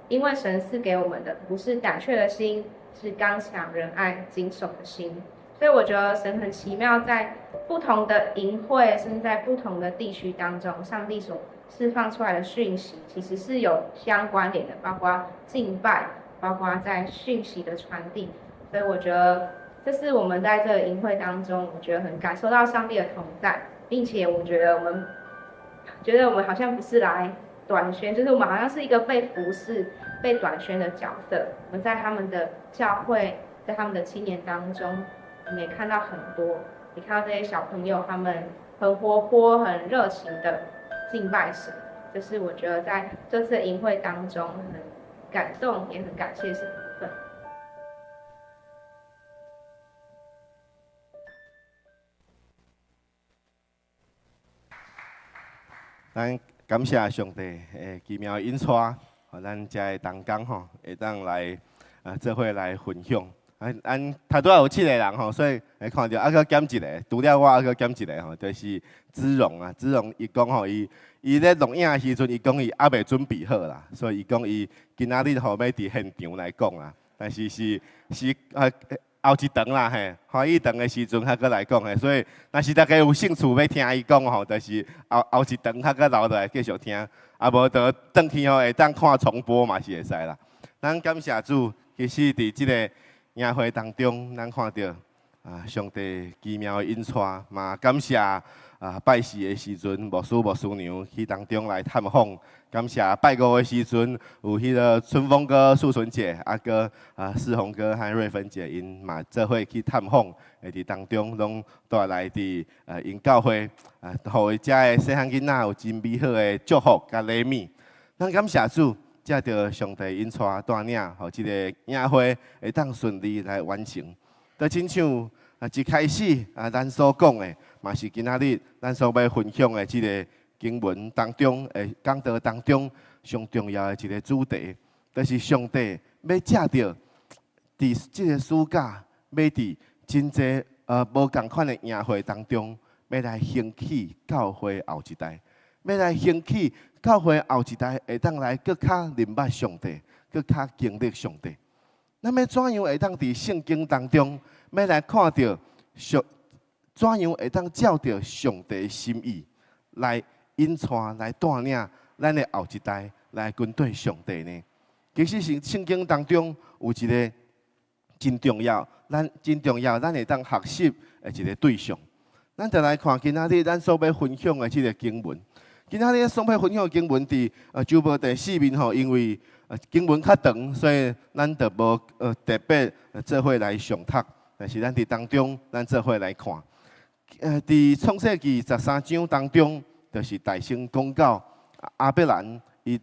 [SPEAKER 10] 因為神賜給我們的不是膽怯的心，是剛強仁愛謹守的心。所以我覺得神很奇妙，在不同的營會，甚至在不同的地區當中，上帝所釋放出來的訊息其實是有相關聯的，包括敬拜，包括在訊息的傳遞。所以我覺得這是我們在這個營會當中，我覺得很感受到上帝的同在，並且我覺得我們好像不是來短宣，就是我們好像是一個被服侍、被短宣的角色。我們在他們的教會，在他們的青年當中，我們也看到很多，你看到這些小朋友，他們很活潑、很熱情的敬拜神，這是我覺得在這次營會當中很感動，也很感謝神的部分。
[SPEAKER 6] 咱感謝上帝的奇妙引帶，予咱遮的同工吼，會當來啊，做伙來分享。咱頭拄仔有七個人吼，所以會看著猶閣減一個，除了我猶閣減一個吼，就是子榮啊。子榮伊講吼，伊伊咧錄影的時陣，伊講伊猶未準備好啦，所以伊講伊今仔日吼欲佇現場來講啦。但是是是啊後一堂啦嘿，歡喜堂的時陣較閣來講嘿，所以若是大家有興趣欲聽伊講吼，就是後後一堂較閣留落來繼續聽，啊無就轉去吼會當看重播嘛是會使啦。咱感謝主，其實佇這个營會當中，咱看著啊，上帝奇妙的引帶，嘛感謝啊拜四的時陣，牧師牧師娘去當中來探訪，感謝拜五的時陣有彼个春風哥、素純姐，啊閣啊世宏哥和瑞芬姐𪜶嘛做伙去探訪，會佇當中攏帶來佇𪜶教會啊，予遮的細漢囡仔有真美好的祝福佮禮物。咱感謝主。藉著上帝引帶帶領，予這个營會會當順利來完成。就親像啊一開始啊，咱所講的，嘛是今仔日咱所欲分享的這个經文當中，的講道當中上重要的一个主題，就是上帝欲藉著佇這个暑假，欲佇真濟無仝款的營會當中，欲來興起教會後一代，欲來興起教會後一代會當來閣較認捌上帝，閣較經歷上帝。咱欲怎樣會當佇聖經當中，欲來看著上怎樣會當照著上帝心意來引帶、來帶領咱的後一代來跟隨上帝呢？其實是聖經當中有一个真重要，咱真重要，咱會當學習的一个對象。咱就來看今仔日咱所欲分享的這个經文。今仔日所欲分享的經文佇周報第四面吼，因為經文較長，所以咱就無特別做伙來誦讀。但是咱佇當中，咱做伙來看。佇創世記13章當中，就是大聲講到亞伯蘭伊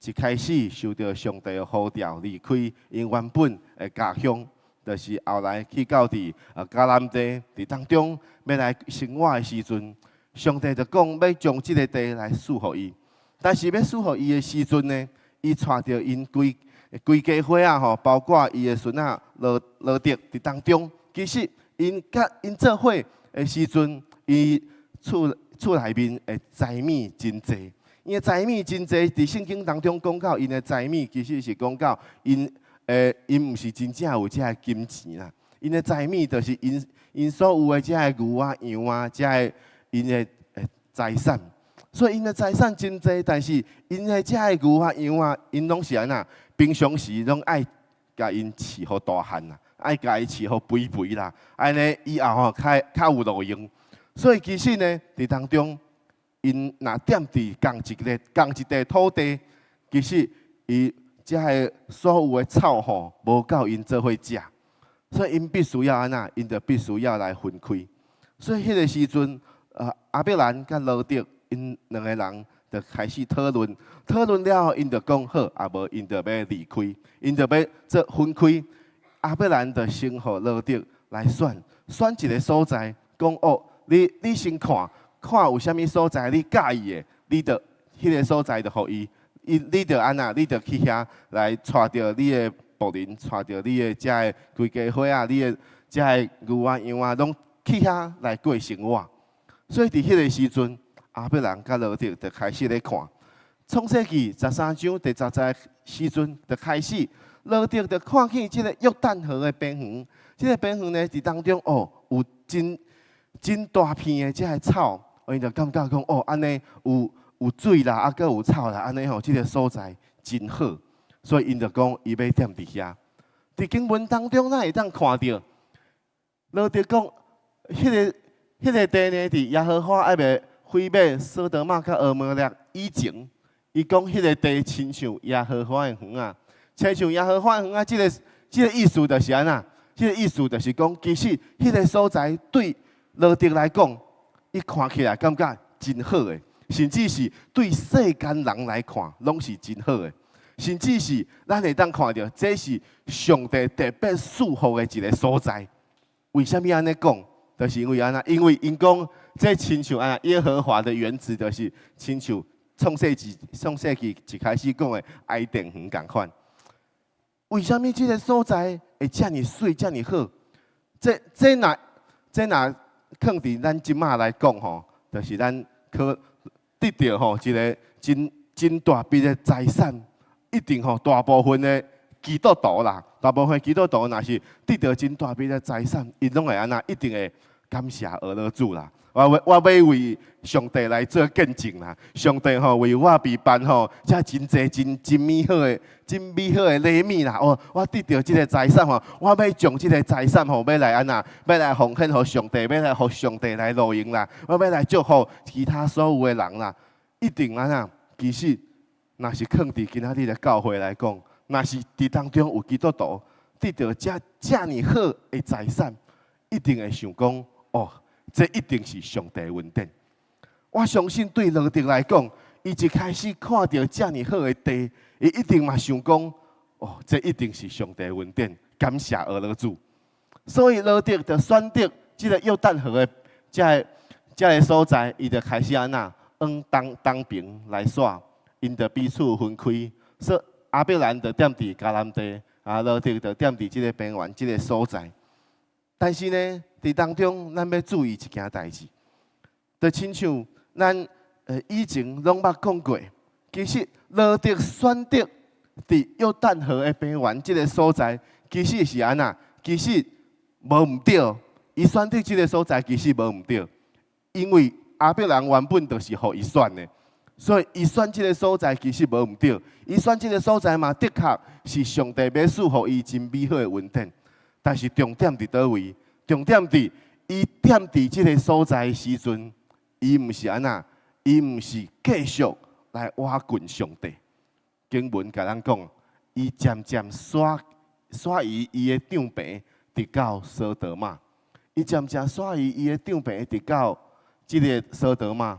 [SPEAKER 6] 一開始受著上帝的呼召離開𪜶原本的家鄉，就是後來去到佇迦南地佇當中欲來生活的時陣，上帝就講欲將這个地來賜予伊。但是欲賜予伊的時陣呢，伊帶著𪜶規規家伙仔吼，包括伊的孫仔羅羅得佇當中，其實𪜶佮𪜶做伙的時陣，伊厝厝內面的財物真濟。𪜶的財物真濟，佇聖經當中講到𪜶的財物，其實是講到𪜶𪜶毋是真正有這个金錢啦。𪜶的財物就是𪜶𪜶所有的這个牛啊、羊啊，這个𪜶的財產。所以𪜶的財產真濟，但是𪜶的這个牛啊、羊啊，𪜶攏是按怎？平常時攏愛共𪜶飼予大漢啦，愛共伊飼予肥肥啦，按呢以後吼較較有路用。所以其實呢，佇當中，𪜶若踮佇仝一个仝一塊土地，其實伊遮个所有的草吼，無夠𪜶做伙食，所以𪜶必須要按怎？𪜶就必須要來分開。所以彼个時陣，亞伯蘭佮羅得𪜶兩个人就開始討論，討論了後，𪜶就講好，啊無𪜶就欲離開，𪜶就欲做分開。亞伯蘭就先予羅得來選，選一个所在，講哦，你你先看看有啥物所在你佮意的，你就彼个所在就予伊，伊你就按怎，你就去遐來帶著你的僕人，帶著你的遮个規家伙仔，你的遮个牛啊羊啊，攏去遐來過生活。所以佇彼个時陣，亞伯蘭佮羅得就開始咧看，創世記13章第10節時陣就開始，羅得就看見這个約旦河的平原，這个平原呢佇當中哦有真真大片的這个草，𪜶就感覺講哦，按呢有有水啦，啊閣有草啦，按呢吼，這个所在真好，所以𪜶就講伊欲踮佇遐。佇經文當中，咱會當看著羅得講，彼个彼个地呢，佇耶和華猶未毀滅所多瑪佮蛾摩拉以前，伊講彼个地親像耶和華的園仔，親像耶和華的園仔，這个這个意思就是按怎？這个意思就是講，其實彼个所在對羅得來講，伊看起來感覺真好的，甚至是對世間人來看，攏是真好的，甚至是咱會當看著，這是上帝特別賜福的一个所在。為啥物按呢講？就是因為按怎？因為𪜶講這親像按怎耶和華的園子，就是親像創世記創世記一開始講的伊甸園仝款。為啥物這个所在會遮爾媠、遮爾好？這若放佇咱這馬來講吼，就是咱可得著吼一个真真大筆的財產，一定吼大部分的基督徒啦，大部分基督徒若是得著真大筆的財產，𪜶攏會按怎？一定會感謝阿樂主啦。我欲為上帝來做見證啦！上帝吼為我備辦吼，遮真濟真真美好的、真美好的禮物啦！哦，我得著這个財產吼，我欲將這个財產吼，欲來按怎？欲來奉獻予上帝，欲來予上帝來榮耀啦！我欲來祝福其他所有的人啦！一定按怎？其實，若是囥佇今仔日的教會來講，若是佇當中有基督徒得著遮遮爾好的財產，一定會想講哦，這一定是上帝恩典。我相信對羅得來講，伊一開始看著遮爾好的地，伊一定嘛想講：哦，這一定是上帝恩典，感謝阿樂主。所以羅得就選擇這个約旦河的這个所在，伊就開始按怎往東東爿來徙，𪜶就彼此分開。所以亞伯蘭就踮佇迦南地，啊羅得就踮佇這个平原這个所在。但是呢，佇當中，咱欲注意一件代誌，就親像咱以前攏捌講過，其實羅得選擇佇約旦河的平原這个所在，其實是按怎？其實無毋對，伊選擇這个所在其實無毋對，因為亞伯蘭原本就是予伊選的，所以伊選這个所在其實無毋對，伊選這个所在嘛，的確是上帝欲賜予伊真美好的恩典。但是重點佇佗位？重點佇伊踮佇這个所在的時陣，伊毋是按怎？伊毋是繼續來倚近上帝。經文共咱講，伊漸漸徙徙移伊的帳棚，直到所多瑪。伊漸漸徙移伊的帳棚，直到這个所多瑪。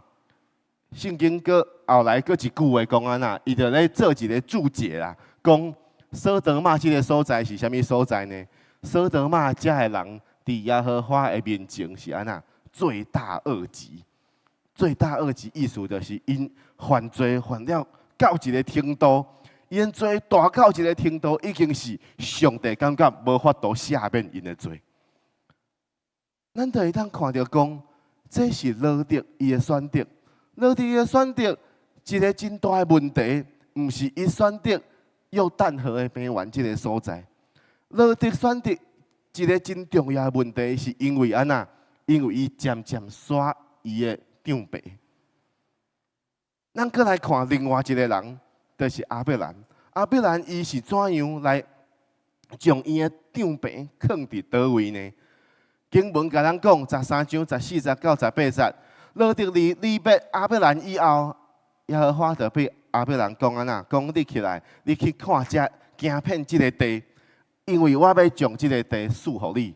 [SPEAKER 6] 聖經閣後來閣一句話講按怎？伊就咧做一个注解啦，講所多瑪這个所在是啥物所在呢？所多瑪遮的人，佇耶和華的面前是按怎？罪大惡極。罪大惡極意思就是𪜶犯罪犯了到一个程度，𪜶罪大到一个程度，已經是上帝感覺無法度赦免𪜶的罪。咱就會當看著講，這是羅得伊的選擇。羅得伊的選擇，一个真大的問題，毋是伊選擇約旦河的平原這个所在。羅得選擇一个真重要的問題，是因為按怎？因為伊漸漸徙伊的帳棚。咱閣來看另外一个人，就是亞伯蘭。亞伯蘭伊是怎樣來將伊的帳棚囥佇佗位呢？經文共咱講，13章14節到18節，羅得離離別亞伯蘭以後，耶和華就對亞伯蘭講按怎？講你起來，你去看這行遍這个地。因為我欲將這个地賜予你。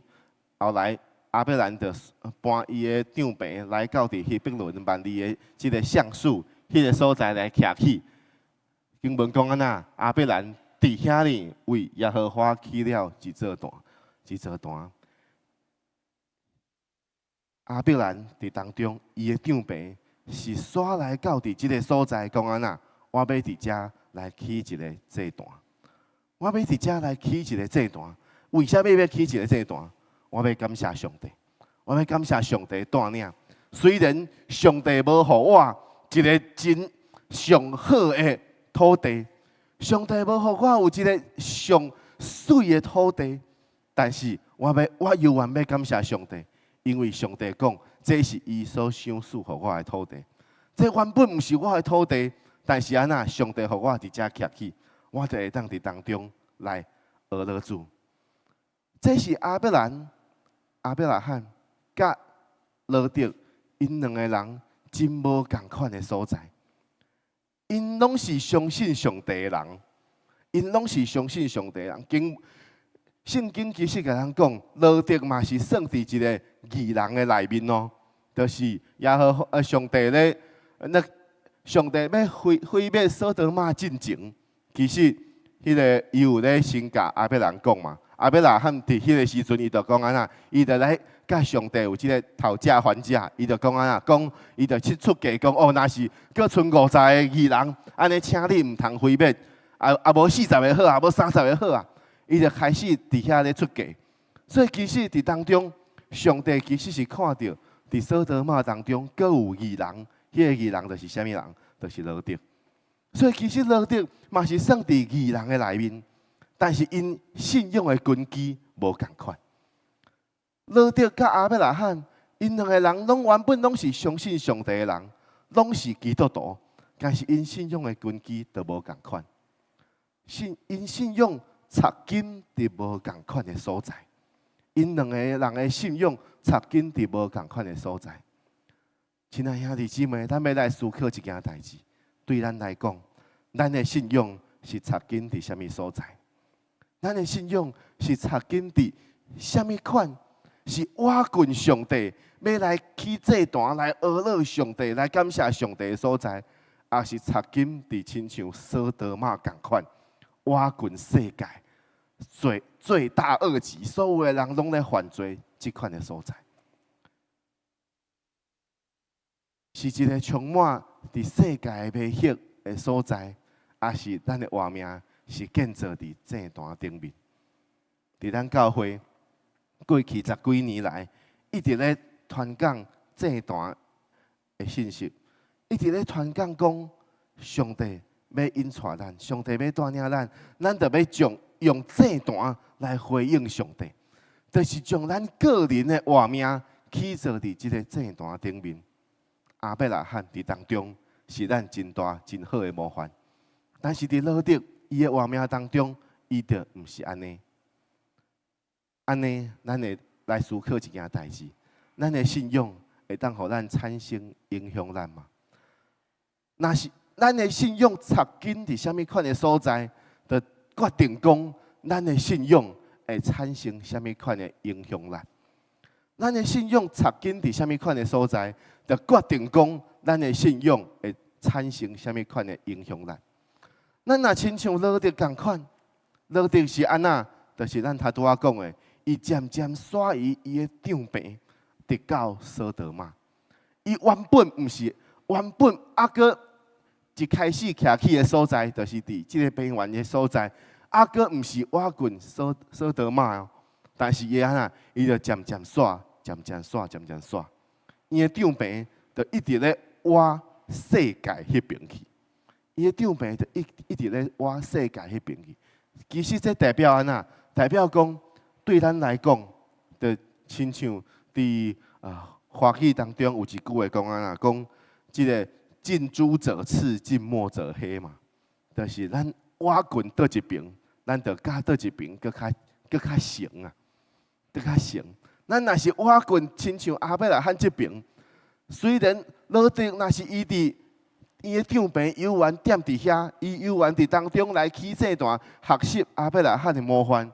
[SPEAKER 6] 後來亞伯蘭就搬伊的帳棚來到佇希伯崙幔利的這个橡樹彼个所在來徛起。經文講按怎？亞伯蘭佇遐裡為耶和華起了一座壇，一座壇。亞伯蘭佇當中，伊的帳棚是徙來到佇這个所在，講按怎？我欲佇遮來起一个祭壇。我欲佇遮來起一个祭壇，為啥物欲起一个祭壇？我欲感謝上帝，我欲感謝上帝帶領。雖然上帝無予我一个真上好的土地，上帝無予我有一个上媠的土地，但是我欲我猶原欲感謝上帝，因為上帝講這是伊所賞賜予我的土地。這原本毋是我的土地，但是按怎？上帝予我佇遮徛起。我就會當佇當中來學樂主。這是亞伯蘭、亞伯拉罕佮羅得𪜶兩个人真無仝款的所在。𪜶攏是相信上帝的人，𪜶攏是相信上帝的人。經聖經其實共咱講，羅得嘛是算佇一个義人的內面哦，就是耶和華上帝咧，那上帝欲毀毀滅所多瑪進前。其實，彼个伊有咧先共亞伯蘭講嘛，亞伯拉罕佇彼个時陣，伊就講按怎，伊就來佮上帝有這个討價還價，伊就講按怎，講伊就去出價講哦，若是閣賰50個義人，按呢請你毋通毀滅，啊啊無40個好啊，無30個好啊。伊就開始佇遐咧出嫁。所以其實佇當中，上帝其實是看著佇所多瑪當中，閣有義人，彼個義人就是啥物人？就是羅得。所以其實羅得嘛是算佇義人的內面，但是𪜶信仰的根基無仝款。羅得佮亞伯拉罕，𪜶兩個人攏原本攏是相信上帝的人，攏是基督徒，但是𪜶信仰的根基都無仝款。𪜶信仰插根佇無仝款的所在，𪜶兩個人的信仰插根佇無仝款的所在。親愛兄弟姊妹，咱欲來思考一件代誌，對咱來講，咱的信仰是插根佇啥物所在？咱的信仰是插根佇啥物款？是倚近上帝，欲來起祭壇來阿樂上帝，來感謝上帝的所在，抑是插根佇親像所多瑪仝款，倚近世界，罪罪大惡極，所有的人攏咧犯罪，這款的所在，是一個充滿佇世界的迷惑的所在，抑是咱的活命是建造佇祭壇頂面？佇咱教會過去十幾年來，一直咧傳講祭壇的信息，一直咧傳講講上帝欲引帶咱，上帝欲帶領咱，咱就欲將用祭壇來回應上帝，就是將咱個人的活命起做佇這个祭壇頂面。亞伯拉罕佇當中是咱真大真好的模範，但是佇羅得伊的活命當中，伊就毋是按呢。按呢，咱會來思考一件代誌：咱的信仰會當予咱產生影響力嗎？若是咱的信仰插根佇啥物款的所在，就決定講咱的信仰會產生啥物款的影響力。咱的信仰插根佇啥物款的所在，就決定講咱的信仰會產生啥物款的影響力。咱若親像羅得仝款，羅得是按怎？就是咱頭拄仔講的，伊漸漸徙移伊的帳棚，直到所多瑪。伊原本毋是，原本猶閣一開始徛起的所在，就是佇這个平原的所在，猶閣毋是倚近所所多瑪哦。但是伊按怎？伊就漸漸徙，漸漸徙，漸漸徙。伊的帳棚就一直咧倚世界彼爿去。伊的帳棚就一一直咧倚世界彼爿去。其實這代表按怎？代表講對咱來講，就親像佇啊華語當中有一句話講按怎？講這个近朱者赤，近墨者黑嘛。就是咱倚近佗一爿，咱就佮佗一爿閣較閣較成啊，閣較成。咱若是倚近親像亞伯拉罕這爿，雖然羅得若是伊佇伊的帳棚猶原踮佇遐，伊猶原佇當中來起祭壇學習亞伯拉罕的模範，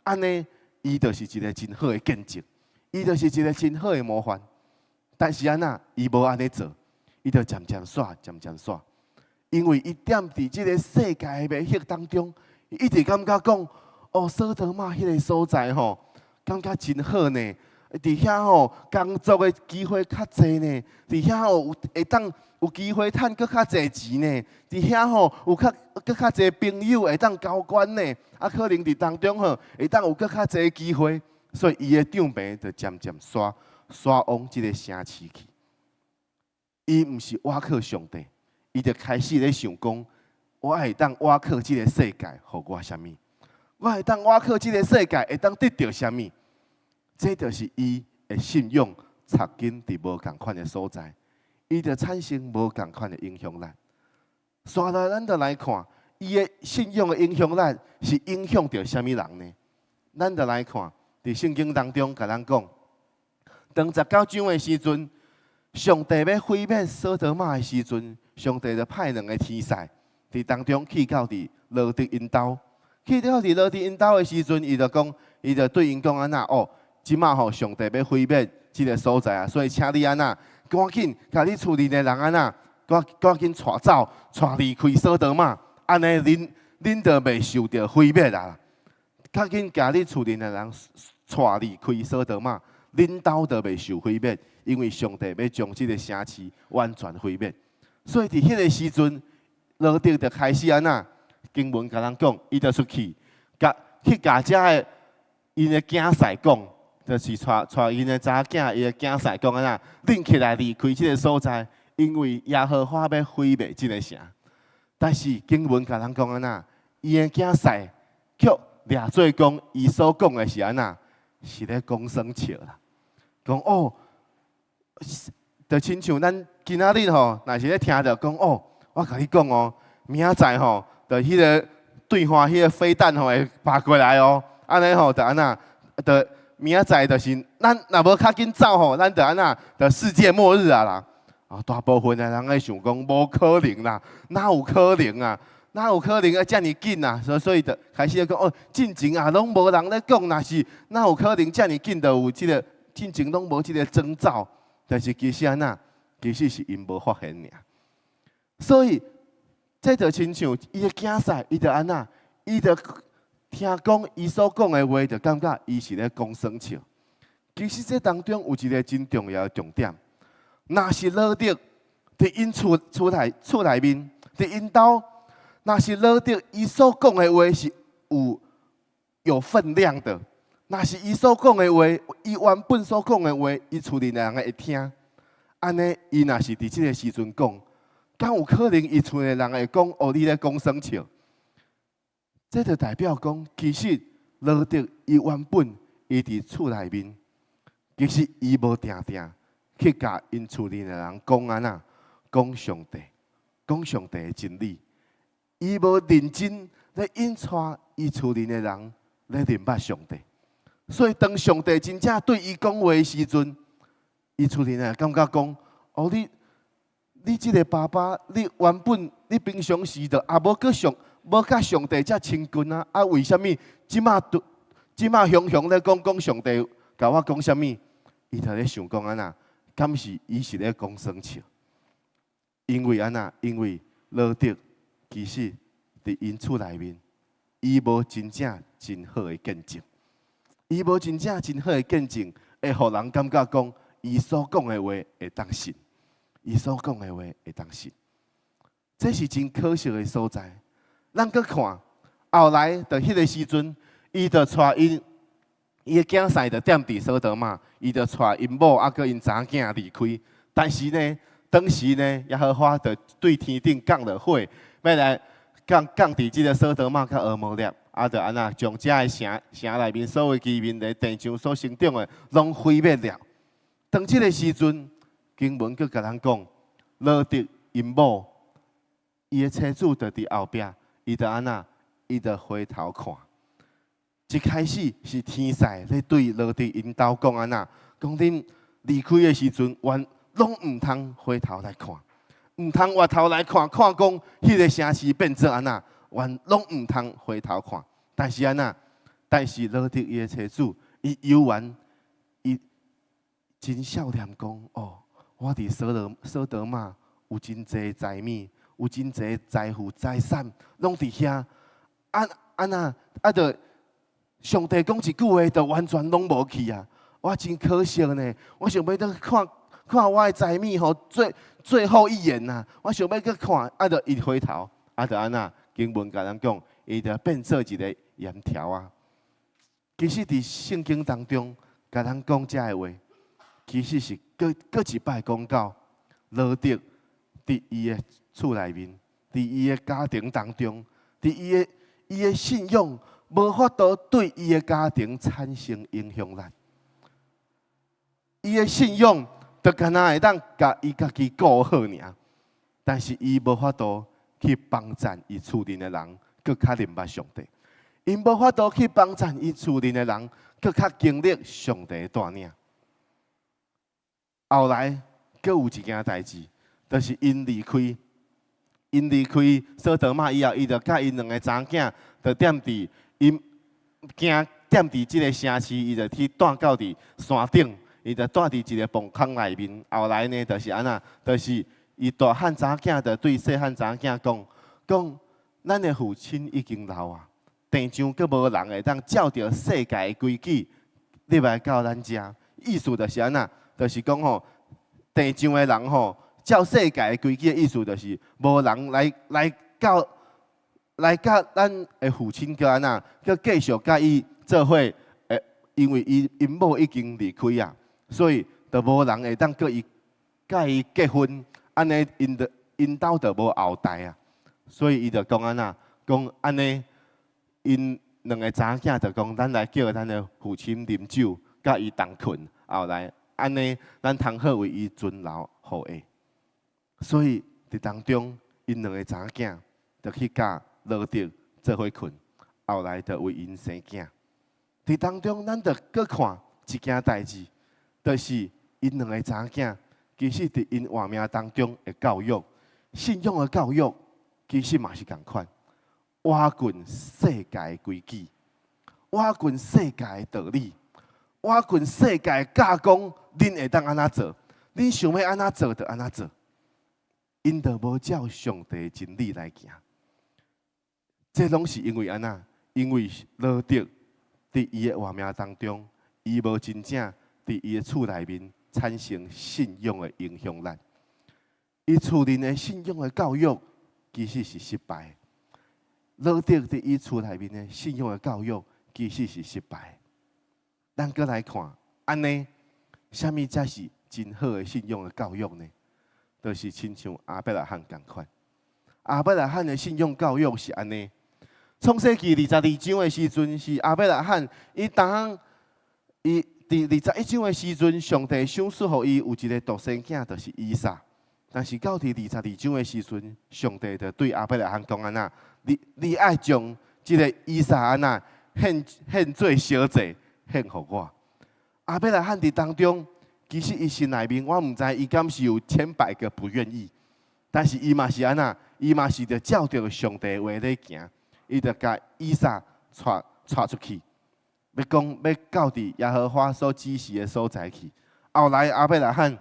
[SPEAKER 6] 按呢，伊就是一个真好的見證，伊就是一个真好的模範。但是按怎，伊無按呢做，伊就漸漸徙，漸漸徙，因為伊踮佇這个世界的迷惑當中，伊一直感覺講，哦，所多瑪彼个所在吼，感覺真好呢。佇遐吼工作的機會較濟呢，佇遐吼有會當有機會趁閣較濟錢呢，佇遐吼有較閣較濟朋友會當交關呢，啊可能佇當中吼會當有閣較濟機會，所以伊的帳棚就漸漸徙徙往這个城市去。伊毋是倚靠上帝，伊就開始咧想講，我會當倚靠這个世界，予我啥物？我會當倚靠這个世界，會當得著啥物？這就是伊的信仰插根佇無仝款的所在，伊就產生無仝款的影響力。紲來，咱就來看，伊的信仰的影響力是影響著啥物人呢？咱就來看，佇聖經當中共咱講，當十九章的時陣，上帝欲毀滅所多瑪的時陣，上帝就派兩个天使佇當中去到佇羅得𪜶兜，去到佇羅得𪜶兜的時陣，伊就講，伊就對𪜶講按怎哦。這馬吼，上帝欲毀滅這个所在啊，所以請你按怎，趕緊共你厝裡的人按怎，趕趕緊帶走，帶離開所多瑪，按呢恁恁就袂受著毀滅啊。較緊共你厝裡的人帶離開所多瑪，恁兜就袂受毀滅，因為上帝欲將這个城市完全毀滅。所以佇彼个時陣，羅得就開始按怎，經文共咱講，伊就出去，共去共遮的𪜶的囝婿講，就是帶帶𪜶的查某囝，伊的囝婿講按怎，恁起來離開這个所在，因為耶和華欲毀滅這个城。但是經文共咱講按怎，伊的囝婿卻掠做講，伊所講的是按怎，是咧講耍笑啦。講哦，就親像咱今仔日吼，若是咧聽著講哦，我共你講哦，明仔載吼，就彼个對岸彼个飛彈吼會拍過來哦，按呢吼就按怎，就明仔載就是咱若無較緊走吼，咱就按怎，就世界末日啊啦。啊，大部分的人會想講無可能啦，哪有可能啊？哪有可能啊？遮爾緊啊？所以就開始講哦，進前啊，攏無人咧講，若是哪有可能遮爾緊就有這个進前攏無這个徵兆？但是其實按怎？其實是𪜶無發現爾。所以這就親像伊的囝婿，伊就按怎？伊就聽講伊所講的話，就感覺伊是咧講耍笑。其實這當中有一个真重要的重點，若是羅得佇𪜶厝內面，佇𪜶兜，若是羅得伊所講的話是有分量的，若是伊所講的話，伊原本所講的話，伊厝裡的人會聽。按呢，伊若是佇這个時陣講，敢有可能伊厝的人會講哦，你咧講耍笑？這就代表講，其實羅得伊原本伊佇厝內面，其實伊無定定去共𪜶厝裡的人講按怎，講上帝，講上帝的真理。伊無認真咧引帶伊厝裡的人咧認捌上帝。所以當上帝真正對伊講話的時陣，伊厝裡的人感覺講：哦，你這个爸爸，你原本你平常時就也無閣上無佮上帝遮親近啊！啊，為啥物這馬這馬雄雄咧講講上帝共我講啥物？伊就咧想講按怎？敢是伊是咧講耍笑？因為按怎？因為羅得其實佇𪜶厝內面，伊無真正真好的見證，伊無真正真好的見證，會予人感覺講伊所講的話會當信，伊所講的話會當信。這是真可惜的所在。咱閣看後來，佇彼个時陣，伊就帶伊的囝婿就踮佇所多瑪，伊就帶𪜶某猶閣𪜶查囝離開。但是呢，當時呢，耶和華就對天頂降落火，欲來降降佇這个所多瑪佮蛾摩拉，啊，就按怎將遮个城城內面所有居民佇地上所生長的，攏毀滅了。當這个時陣，經文閣共咱講，羅得𪜶某，伊的妻子就佇後壁，伊就按怎？伊就回頭看。一開始是天使咧對羅得𪜶兜講按怎？講恁離開的時陣，原攏毋通回頭來看，毋通回頭來看，看講彼个城市變做按怎，原攏毋通回頭看。但是按怎？但是羅得伊的妻子，伊猶原伊真少念講哦，我佇所多瑪有真濟財物，有真濟財富財產，攏佇遐。啊按怎啊？就上帝講一句話，就完全攏無去啊！我真可惜呢，我想欲閣看看我的財物吼，最後一眼呐！我想欲閣看，啊，就伊回頭，啊，就按怎？經文共咱講，伊就變做一个鹽條仔。其實佇聖經當中，共咱講這个話，其實是閣閣一擺講到羅得佇伊的厝內面，佇伊的家庭當中，佇伊的信仰無法度對伊的家庭產生影響力。伊的信仰就敢若會當共伊家己顧好爾，但是伊無法度去幫贊伊厝內的人，閣較認捌上帝。𪜶無法度去幫贊伊厝內的人，閣較經歷上帝的帶領。後來，閣有一件代誌，就是𪜶離開所多瑪以後，伊就佮𪜶兩个查囝，就踮佇𪜶行踮佇這个城市，伊就去蹛到佇山頂，伊就蹛佇一个墓坑內面。後來呢，就是按怎，就是伊大漢查囝就對細漢查囝講，講咱的父親已經老啊，地上閣無人會當照著世界的規矩入來到咱遮。意思就是按怎，就是講吼，地上的人吼，照世界的規矩的意思就是無人來到來佮咱的父親閣按怎，閣繼續佮伊做伙，因為伊𪜶某已經離開啊，所以就無人會當閣伊佮伊結婚，按呢𪜶就𪜶兜就無後代啊，所以伊就講按怎，講按呢，𪜶兩个查某囝就講，咱來叫咱的父親啉酒，佮伊同睏，後來按呢，咱通好為伊存留後裔。所以佇當中，𪜶兩个查某囝就去佮羅得做伙睏，後來就為𪜶生囝。佇當中，咱就閣看一件代誌，就是𪜶兩个查某囝，其實佇𪜶活命當中的教育，信仰的教育，其實嘛是仝款，倚近世界的規矩，倚近世界的道理，倚近世界教講，恁會當按怎做？恁想欲按怎做就按怎做，𪜶就無照上帝真理來行。這攏是因為按怎？因為羅得佇伊的活命當中，伊無真正佇伊的厝內面產生信仰的影響力。伊厝內的信仰的教育其實是失敗。羅得佇伊厝內面的信仰的教育其實是失敗。咱閣來看，按呢，啥物才是真好的信仰的教育呢？就是親像亞伯拉罕仝款。亞伯拉罕的信仰教育是按呢。創世記22章的時陣，是亞伯拉罕，伊當伊佇21章的時陣，上帝賞賜予伊有一个獨生囝，就是以撒。但是到佇22章的時陣，上帝就對亞伯拉罕講按怎？你愛將這个以撒按怎獻獻做燒祭，獻予我。亞伯拉罕佇當中，其實伊心內面，我毋知伊敢是有千百個不願意，但是伊嘛是按怎？伊嘛是著照著上帝話咧行。伊就共以撒帶帶出去，欲講欲到佇耶和華所指示的所在去。後來亞伯拉罕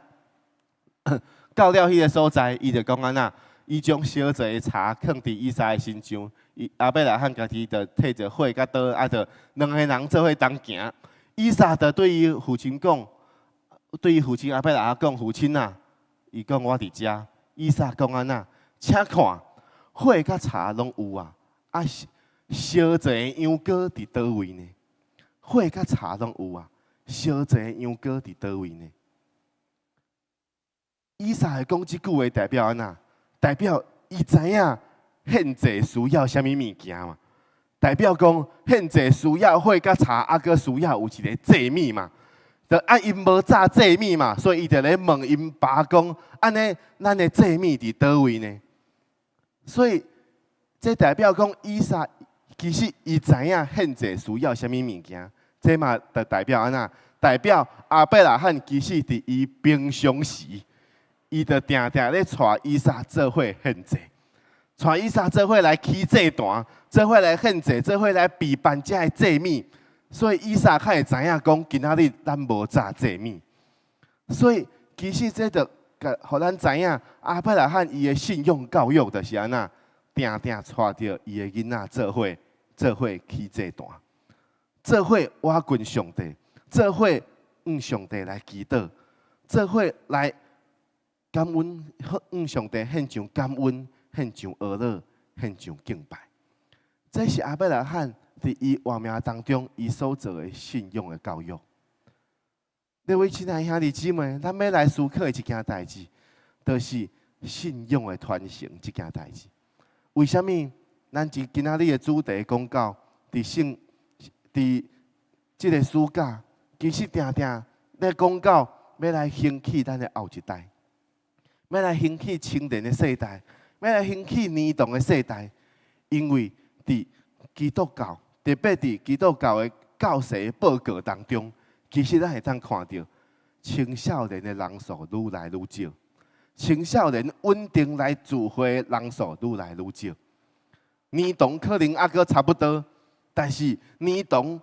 [SPEAKER 6] 到了彼个所在，伊就講按怎？伊將燒祭的柴囥佇以撒的身上，伊亞伯拉罕家己就提著火佮刀，啊，就兩个人做伙同行。以撒就對伊父親講，對伊父親亞伯拉罕講：父親啊，伊講我佇遮。以撒講按怎？請看，火佮柴攏有啊。啊，燒祭的羊羔佇佗位呢？火佮柴攏有啊，燒祭的羊羔佇佗位呢？以撒會講這句話代表按怎？代表伊知影獻祭需要啥物物件嘛？代表講獻祭需要火佮柴，啊，閣需要有一个祭物嘛？就啊，𪜶無紮祭物嘛，所以伊就咧問𪜶爸講：按呢，咱的祭物佇佗位呢？所以。這代表講，以撒其實伊知影獻祭需要啥物物件，這嘛就代表按怎？代表亞伯拉罕其實佇伊平常時，伊就定定咧帶以撒做伙獻祭，帶以撒做伙來起祭壇，做伙來獻祭，做伙來備辦這个祭物。所以以撒較會知影講，今仔日咱無紮祭物。所以其實這就予咱知影，亞伯拉罕伊的信仰教育就是按怎？定定帶著伊的囡仔做伙，做伙起祭壇，做伙倚近上帝，做伙向上帝來祈禱，做伙來感恩，向上帝獻上感恩，獻上哀樂，獻上敬拜。這是亞伯拉罕佇伊活命當中，伊所做的信仰的教育。各位親愛兄弟姊妹，咱欲來思考的一件代誌，就是信仰的傳承這件代誌。為啥物？咱今今仔日的主題講到，佇聖佇這个暑假，其實定定咧講到欲來興起咱的後一代，欲來興起青年的世代，欲來興起年長的世代。因為佇基督教，特別佇基督教的教誓報告當中，其實咱會當看著青少年的人數愈來愈少。青少年穩定來聚會人數愈來愈少，年長可能猶閣差不多，但是年長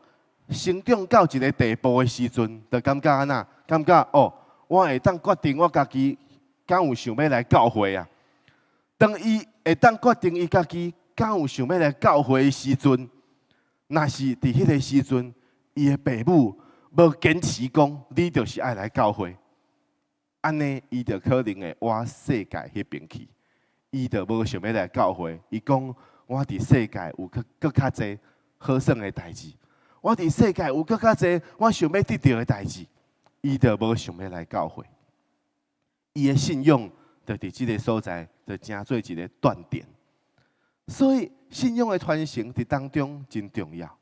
[SPEAKER 6] 成長到一个地步的時陣，就感覺按怎？感覺哦，我會當決定我家己敢有想欲來教會啊。當伊會當決定伊家己敢有想欲來教會的時陣，若是佇彼个時陣，伊的爸母無堅持講，你就是愛來教會。按呢，伊就可能會往世界彼邊去，伊就無想欲來教會。伊講，我佇世界有閣閣較濟好耍的代誌，我佇世界有閣較濟我想欲得著的代誌，伊就無想欲來教會。伊的信仰就佇這个所在，就成做一个斷點。所以信仰的傳承佇當中真重要。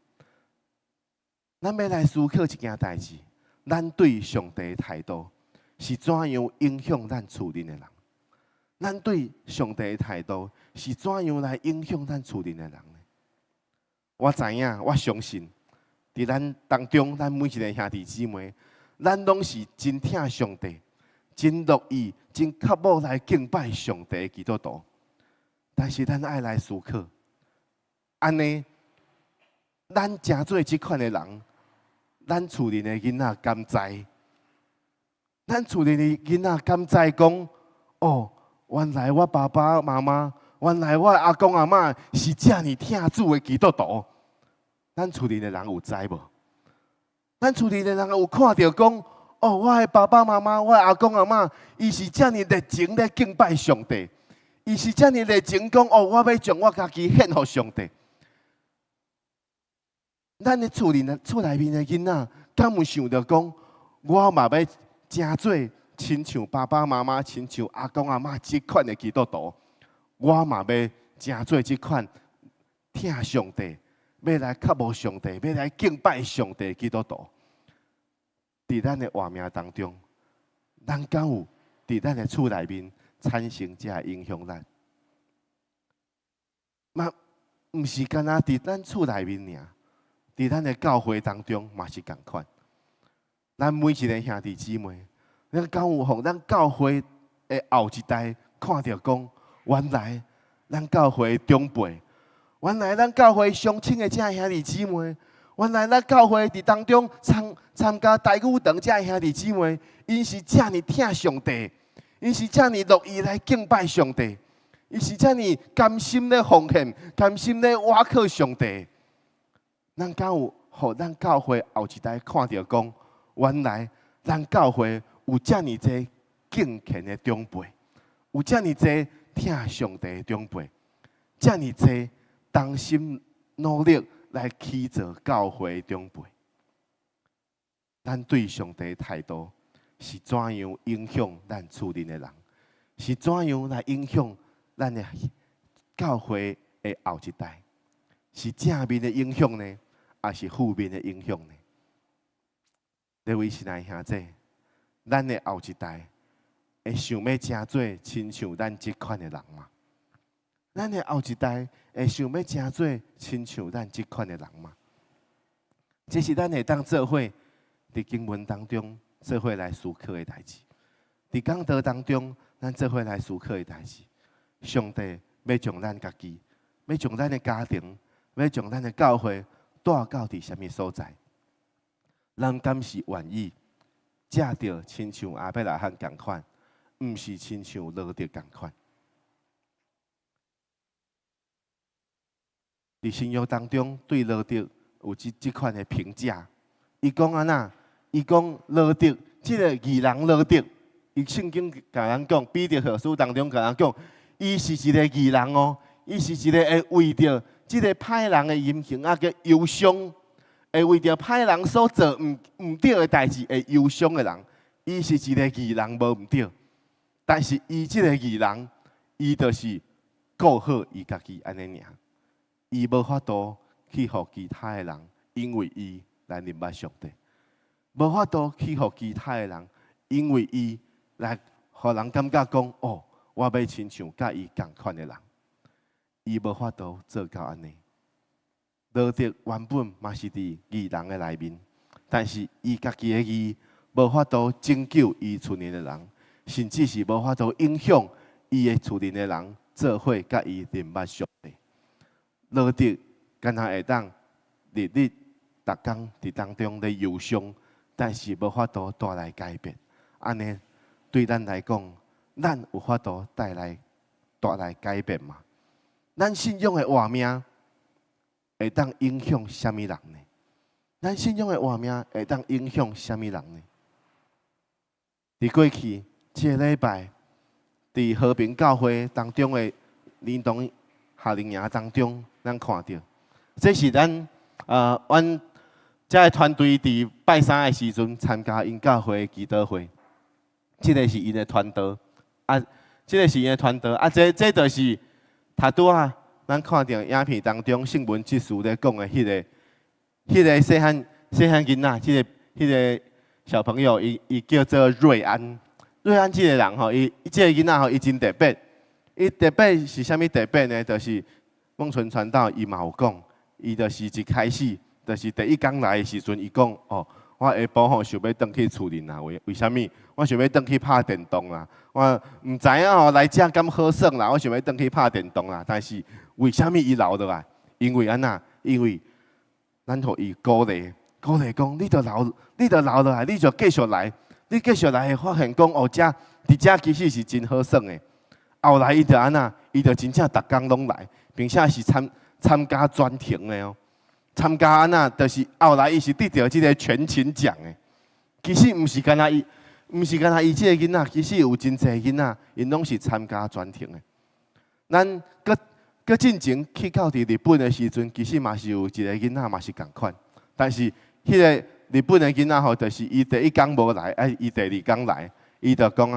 [SPEAKER 6] 咱欲來思考一件代誌，咱對上帝的態度是怎樣影響咱厝內的人？咱對上帝的態度是怎樣來影響咱厝內的人呢？我知影，我相信，佇咱當中，咱每一个兄弟姊妹，咱攏是真疼上帝、真樂意、真渴慕來敬拜上帝的基督徒。但是咱愛來思考，按呢，咱成做這款的人，咱厝內的囡仔敢知？咱厝內的囡仔敢知講？哦，原來我爸爸媽媽，原來我阿公阿嬤是遮爾疼主的基督徒。咱厝內的人有知無？咱厝內的人有看著講？哦，我的爸爸媽媽，我的阿公阿嬤，伊是遮爾熱情咧敬拜上帝，伊是遮爾熱情講？哦，我欲將我家己獻予上帝。咱的厝內厝內面的囡仔，敢有想著講？我嘛欲成做親像爸爸媽媽、親像阿公阿嬤這款的基督徒，我嘛欲成做這款疼上帝、欲來渴慕上帝、欲來敬拜上帝的基督徒。佇咱的活命當中，咱敢有佇咱的厝內面產生這个影響力？嘛，毋是干焦佇咱厝內面爾，佇咱的教會當中嘛是仝款。咱每一个兄弟姊妹，咱敢有予咱教會的後一代看著講，原來咱教會長輩，原來咱教會相親的這兄弟姊妹，原來咱教會佇當中參參加台語堂這兄弟姊妹，𪜶是遮爾疼上帝，𪜶是遮爾樂意來敬拜上帝，𪜶是遮爾甘心咧奉獻，甘心咧倚靠上帝。咱敢有予咱教會後一代看著講，原來咱教會有遮爾濟敬虔的長輩，有遮爾濟疼上帝的長輩，遮爾濟同心努力來起造教會的長輩。咱對上帝的態度是怎樣影響咱厝內的人？是怎樣來影響咱的教會的後一代？是正面的影響呢，抑是負面的影響呢？各位親愛兄弟，咱的後一代會想欲成做親像咱這款的人嗎？咱的後一代會想欲成做親像咱這款的人嗎？這是咱會當做伙佇經文當中做伙來思考的代誌。佇講道當中，咱做伙來思考的代誌。上帝欲將咱家己，欲將咱的家庭，欲將咱的教會帶到佇啥物所在？咱敢是願意藉著親像亞伯拉罕仝款，毋是親像羅得仝款？佇新約當中，對羅得有這這款的評價。伊講按怎？伊講羅得這个義人羅得，伊聖經共咱講，彼得後書當中共咱講，伊是一个義人哦，伊是一个會為著這个歹人的言行啊，閣憂傷，會為著歹人所做毋毋對的代誌會憂傷的人，伊是一个義人，無毋對。但是伊這个義人，伊就是顧好伊家己按呢爾，伊無法度去予其他的人因為伊來認捌上帝，無法度去予其他的人因為伊來予人感覺講哦，我欲親像佮伊仝款的人，伊無法度做到按呢。羅得原本嘛是佇義人的內面，但是伊家己的義無法度拯救伊厝內的人，甚至是無法度影響伊的厝內的人做伙佮伊認捌上帝。羅得敢若會當日日逐工佇當中咧憂傷，但是無法度帶來改變。按呢，對咱來講，咱有法度帶來帶來改變嗎？咱信仰的活命會當影響啥物人呢？咱信仰的活命會當影響啥物人呢？佇過去這个禮拜，佇和平教會當中的靈動夏令營當中，咱看著，這是咱阮遮个團隊佇拜三的時陣參加𪜶教會的祈禱會，這个是𪜶的傳道，啊，這个是𪜶的傳道，啊，這就是頭拄仔咱看著影片當中聖文執事咧講的彼個細漢囡仔，這个彼個小朋友，伊叫做瑞安，瑞安這个人吼，伊這个囡仔吼，伊真特別，伊特別是啥物特別呢？就是孟純傳道伊嘛有講，伊就是一開始，就是第一工來的時陣，伊講哦，我下晡吼想欲轉去厝裡啦，為啥物？我想欲轉去拍電動啦，我毋知影吼來遮敢好耍啦，我想欲轉去拍電動啦。但是為啥物伊留落來？因為按怎？因為咱予伊鼓勵，鼓勵講，你著留，你著留落來，你就繼續來，你繼續來會發現講哦，遮佇遮其實是真好耍的。後來伊就按怎？伊就真正逐工攏來，並且是參加專程的哦。參加按怎？就是後來伊是得著這个全勤獎的。其實毋是干焦伊，毋是干焦伊這个囡仔，其實有真濟囡仔，𪜶攏是參加專程的。咱閣進前去到佇日本的時陣，其實嘛是有一个囡仔嘛是仝款，但是彼个日本的囡仔吼，就是伊第一工無來，啊，伊第二工來，伊就講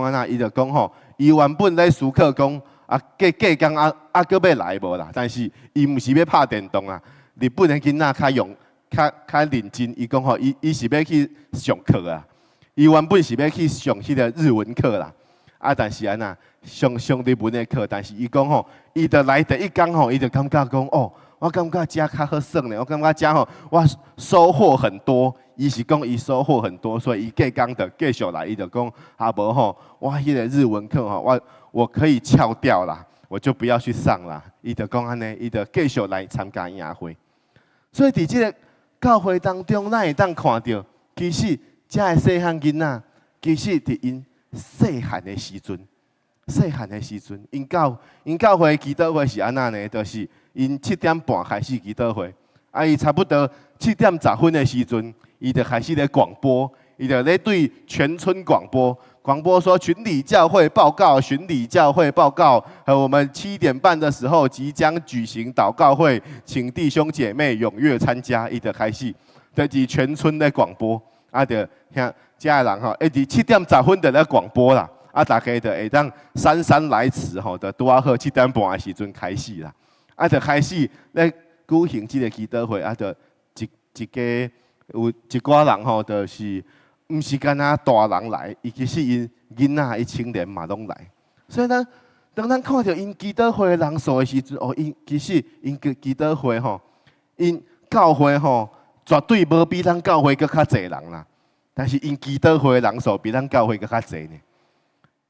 [SPEAKER 6] 按怎？伊就講吼，伊原本咧思考講，啊，過過工啊啊，閣欲來無啦？但是伊毋是欲拍電動啊。日本的囡仔較用較認真，伊講吼，伊是欲去上課啊。伊原本是欲去上彼个日文課啦。啊，但是按怎上日文的課，但是伊講吼，伊就來第一工吼，伊就感覺講哦，我感覺遮較好耍呢，我感覺遮吼，我收穫很多。伊是講伊收穫很多，所以伊過工就繼續來，伊就講啊無吼，我彼个日文課吼，我可以翹掉啦，我就不要去上啦。伊就講按呢，伊就繼續來參加營會。所以佇這个教會當中，咱會當看著，其實遮个細漢囡仔，其實佇𪜶細漢的時陣，細漢的時陣，𪜶教會祈禱會是按怎呢？就是𪜶7點半開始祈禱會，啊，伊差不多7點10分的時陣，伊就開始咧廣播，伊就咧對全村廣播，廣播說巡禮教會報告，巡禮教會報告，和我們7點半的時候即將舉行禱告會，請弟兄姐妹踴躍參加。伊就開始，就是全村咧廣播，啊，就遐遮的人吼，一直7點10分就咧廣播啦，啊，大家就會當姍姍來遲吼，就拄仔好七點半的時陣開始啦，啊，就開始咧舉行這个祈禱會，啊，就一一家有一寡人吼，就是毋是干焦大人來，伊其實𪜶囡仔、伊青年嘛攏來。所以咱當咱看著𪜶祈禱會的人數的時陣，哦，𪜶其實𪜶祈禱會吼，𪜶教會吼，絕對無比咱教會閣較濟人啦。但是𪜶祈禱會的人數比咱教會閣較濟呢。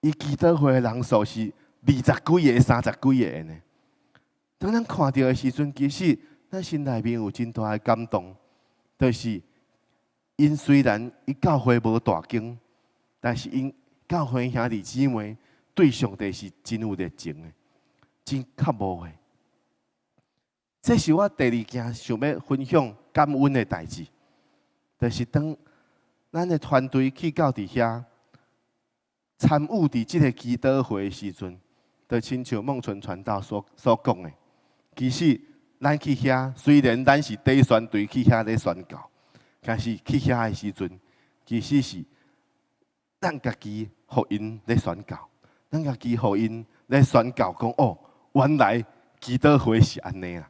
[SPEAKER 6] 伊祈禱會的人數是二十幾个、三十幾个呢。當咱看著的時陣，其實咱心內面有真大的感動，就是𪜶雖然伊教會無大間，但是𪜶教會兄弟姊妹對上帝是真有熱情的，真渴慕的。這是我第二件想欲分享感恩的代誌，就是當咱的團隊去到佇遐參與佇這个祈禱會的時陣，就親像孟純傳道所講的，其實咱去遐，雖然咱是短宣隊去遐咧宣教，但是去遐的時陣，其實是咱家己予𪜶咧宣教，咱家己予𪜶咧宣教，講哦，原來祈禱會是按呢啦，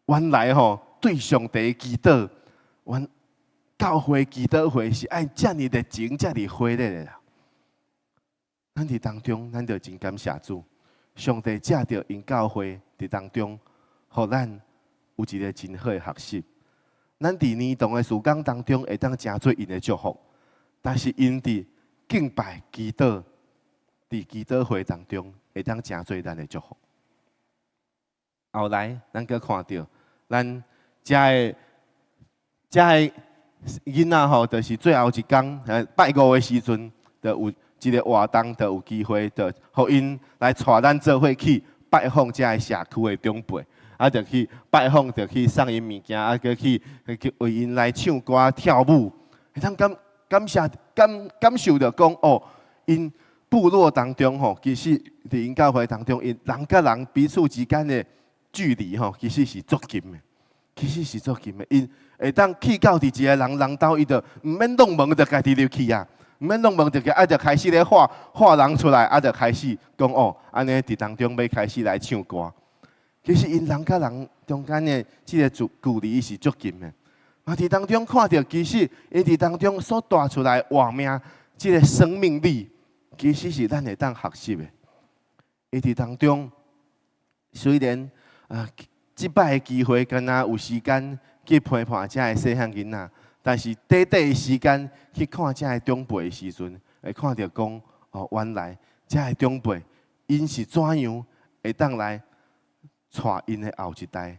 [SPEAKER 6] 原來吼對上帝祈禱，原教會祈禱會是愛遮爾熱情、遮爾火熱的啦。咱佇當中，咱就真感謝主，上帝藉著𪜶教會佇當中，予咱有一个真好的學習。咱佇年長的時間當中，會當成做𪜶的祝福，但是𪜶佇敬拜、祈禱、佇祈禱會當中，會當成做咱的祝福。後來，咱閣看著，咱遮的遮的囡仔吼，就是最後一工，拜五的時陣，就有一个活動，就有機會，就予𪜶來帶咱做伙去拜訪遮的社區的長輩，啊，就去拜訪，就去送𪜶物件，啊，閣去為𪜶來唱歌跳舞，會當感感謝感感受著講哦，𪜶 部落當中吼，其實佇𪜶教會當中，𪜶人佮人彼此之間的距離吼，其實是足近的，其實是足近的。𪜶會當去到佇一个人人兜，伊就毋免弄門就家己入去啊，毋免弄門就啊就開始咧喊喊人出來，啊就開始講哦，按呢佇當中欲開始來唱歌。其實𪜶人佮人中間的這个距離是足近的。嘛佇當中看著，其實𪜶佇當中所帶出來活命，這个生命力，其實是咱會當學習的。伊佇當中雖然啊，這擺的機會敢若有時間去陪伴遮的細漢囡仔，但是短短的時間去看遮的長輩的時陣，會看著講哦，原來遮的長輩𪜶是怎樣會當來帶𪜶的後一代，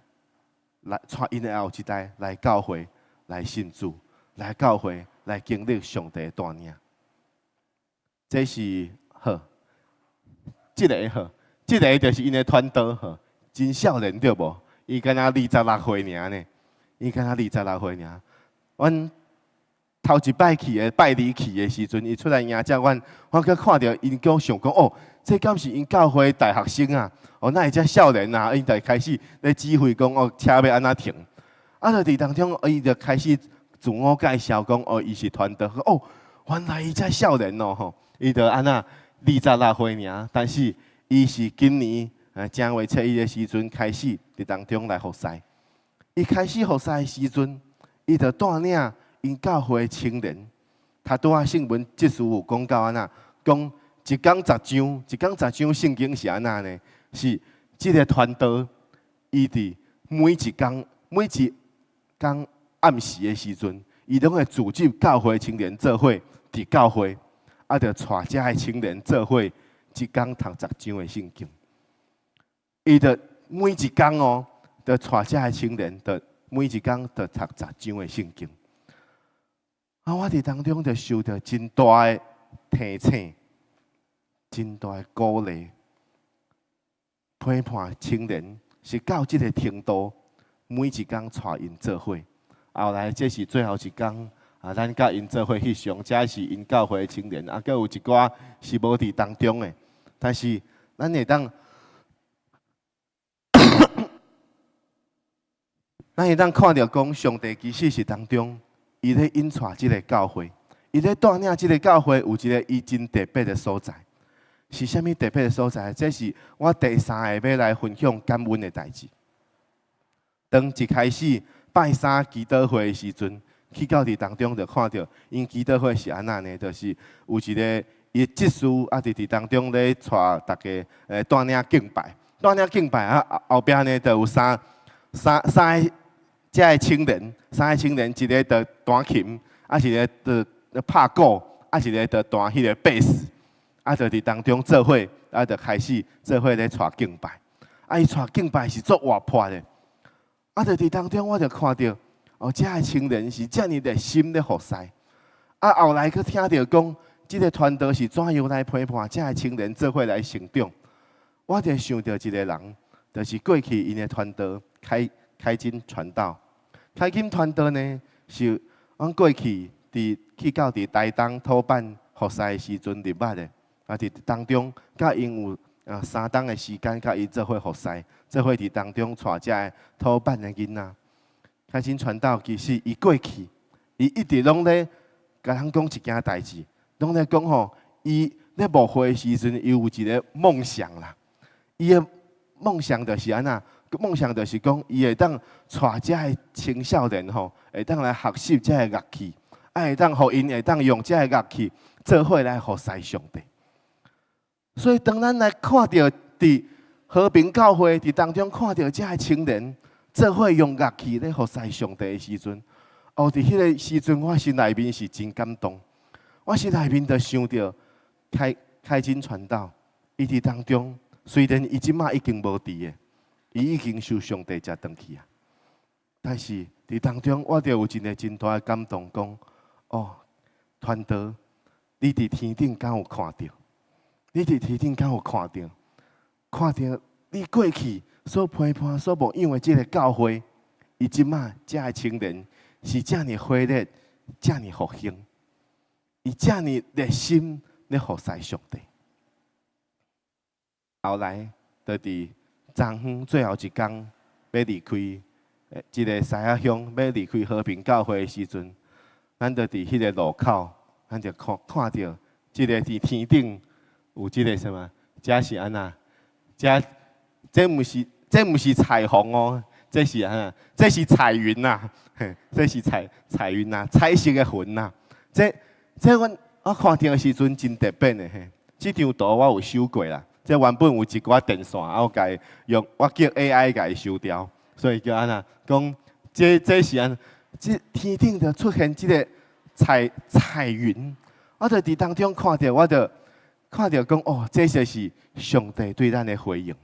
[SPEAKER 6] 來帶𪜶的後一代來教會，來信主，來教會，來經歷上帝的帶領。這是好，這个好，這个就是𪜶的傳道好，真少年對無？伊敢若26歲爾呢，伊敢若二十六歲爾。阮頭一擺去的拜二去的時陣，伊出來迎接阮，我閣看著𪜶閣想講哦，這敢是𪜶教會大學生啊？哦，哪會遮少年啊？𪜶就開始咧指揮講哦，車欲按怎停？啊，就佇當中，伊就開始自我介紹講哦，伊是傳道。哦，原來伊遮少年哦吼，伊就按怎二十六歲爾，但是伊是今年正月初一的時陣開始佇當中來服侍。伊開始服侍的時陣，伊就帶領𪜶教會青年。他拄仔聖文這次有講到按怎，講一工十章，一工十章聖經是按怎呢？是這个傳道，伊佇每一工每一工暗時的時陣，伊攏會組織教會青年做伙佇教會，啊，就帶遮的青年做伙一工讀十章的聖經。伊就每一工哦，就帶遮的青年，就每一工就讀十章的聖經。啊，我佇當中就受著真大的提醒，真大的鼓勵，陪伴青年是到這个程度，每一工帶𪜶做伙。後來這是最後一工，啊，咱佮𪜶做伙翕相，這是𪜶教會的青年，啊，閣有一寡是無佇當中的，但是咱會當，咱會當看著講，上帝其實是當中，伊咧引帶這个教會，伊咧帶領這个教會有一个伊真特別的所在，是啥物特別的所在？這是我第三个欲來分享感恩的代誌。當一開始拜三祈禱會的時陣，去到佇當中就看著，𪜶祈禱會是按怎呢？就是有一个伊執事啊，佇當中咧帶大家帶領敬拜，帶領敬拜啊，後壁呢就有三个遮的青年，三个青年，一个就彈琴，啊一个就拍鼓，啊一个就彈彼个貝斯，啊就佇當中做伙，啊就開始做伙咧帶敬拜，啊伊帶敬拜是足活潑的。啊！就佇當中，我就看著哦，遮的青年是遮爾熱心咧服侍。啊，後來閣聽著講，這个傳道是怎樣來陪伴遮的青年做伙來成長。我就想著一个人，就是過去𪜶的傳道開開金傳道。開金傳道呢，是阮過去佇去到佇台東土坂服侍的時陣入捌的。啊，佇當中佮𪜶有啊3冬的時間，佮伊做伙服侍，做伙佇當中帶遮的土坂的囡仔。開金傳道其實伊過去，伊一直攏咧共人講一件代誌，攏咧講吼，伊咧牧會的時陣，伊有一个夢想啦。伊的夢想就是按怎？夢想就是講，伊會當帶遮的青少年吼，會當來學習遮的樂器，啊，會當予𪜶會當用遮的樂器做伙來服侍上帝。所以，當咱來看著佇和平教會佇當中看著遮的青年做伙用樂器咧服侍上帝的時陣，哦，佇彼个時陣，我心內面是真感動。我心內面就想著開開金傳道，伊佇當中，雖然伊這馬已經無佇的，伊已經受上帝接轉去啊。但是佇當中，我就有一个真大的感動，講哦，傳道，你佇天頂敢有看著？你佇天頂敢有看著？看著你過去所陪伴、所牧養的這个教會，伊這馬遮的青年是遮爾火熱、遮爾復興，伊遮爾熱心咧服侍上帝。後來就佇昨昏最後一工欲離開這个獅仔鄉，欲離開和平教會的時陣，咱就佇彼个路口，咱就看看著這个佇天頂有這个啥物？這是按怎？這這毋是這毋是彩虹哦，這是按怎？這是彩雲呐，這是彩彩雲呐，彩色的雲呐。這這阮我看著的時陣真特別的嘿。這張圖我有修過啦，這原本有一寡電線，啊我共伊用我叫 AI 共伊修掉，所以叫按怎講？這這是按怎？這天頂就出現這个彩彩雲，我就佇當中看著，我就看著講哦，這就是上帝對咱的回應。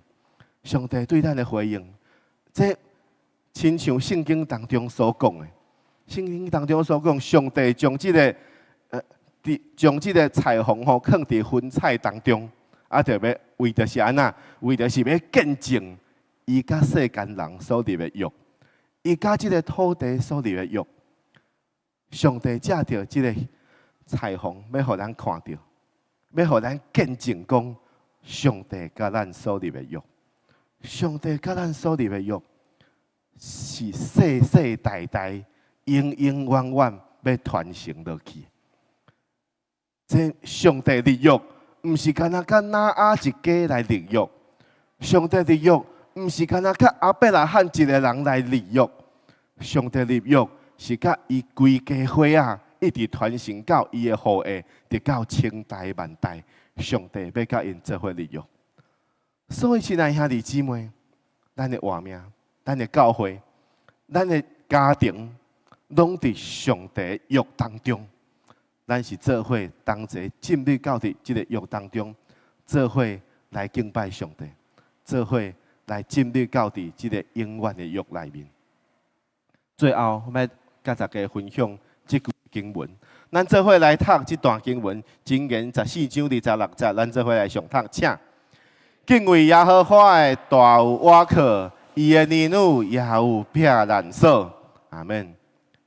[SPEAKER 6] 上帝對咱的回應，這親像聖經當中所講的，聖經當中所講，上帝將這个佇將這个彩虹吼囥佇雲彩當中，啊，就欲為著是按怎？為著是欲見證伊佮世間人所立的約，伊佮這个土地所立的約。上帝藉著這个彩虹，欲予咱看著，欲予咱見證講，上帝佮咱所立的約，上帝佮咱所立的約，是世世代代、永永遠遠欲傳承落去。這上帝立約，毋是干焦佮挪亞一家來立約。上帝立約，毋是干焦佮亞伯拉罕一个人來立約。上帝立約是佮伊規家伙仔，一直傳承到伊的後裔，直到千代萬代。上帝欲佮𪜶做伙立約。所以，親愛兄弟姊妹，咱的活命，咱的教會，咱的家庭，攏佇上帝約當中。咱是做伙同齊進入到佇這个約當中，做伙來敬拜上帝，做伙來進入到佇這个永遠的約內面。最後，我欲佮大家分享這句經文。咱做伙來讀這段經文，箴言14章26節，咱做伙來誦讀，請。敬畏耶和華的大有倚靠，伊的兒女也有避難所。阿門。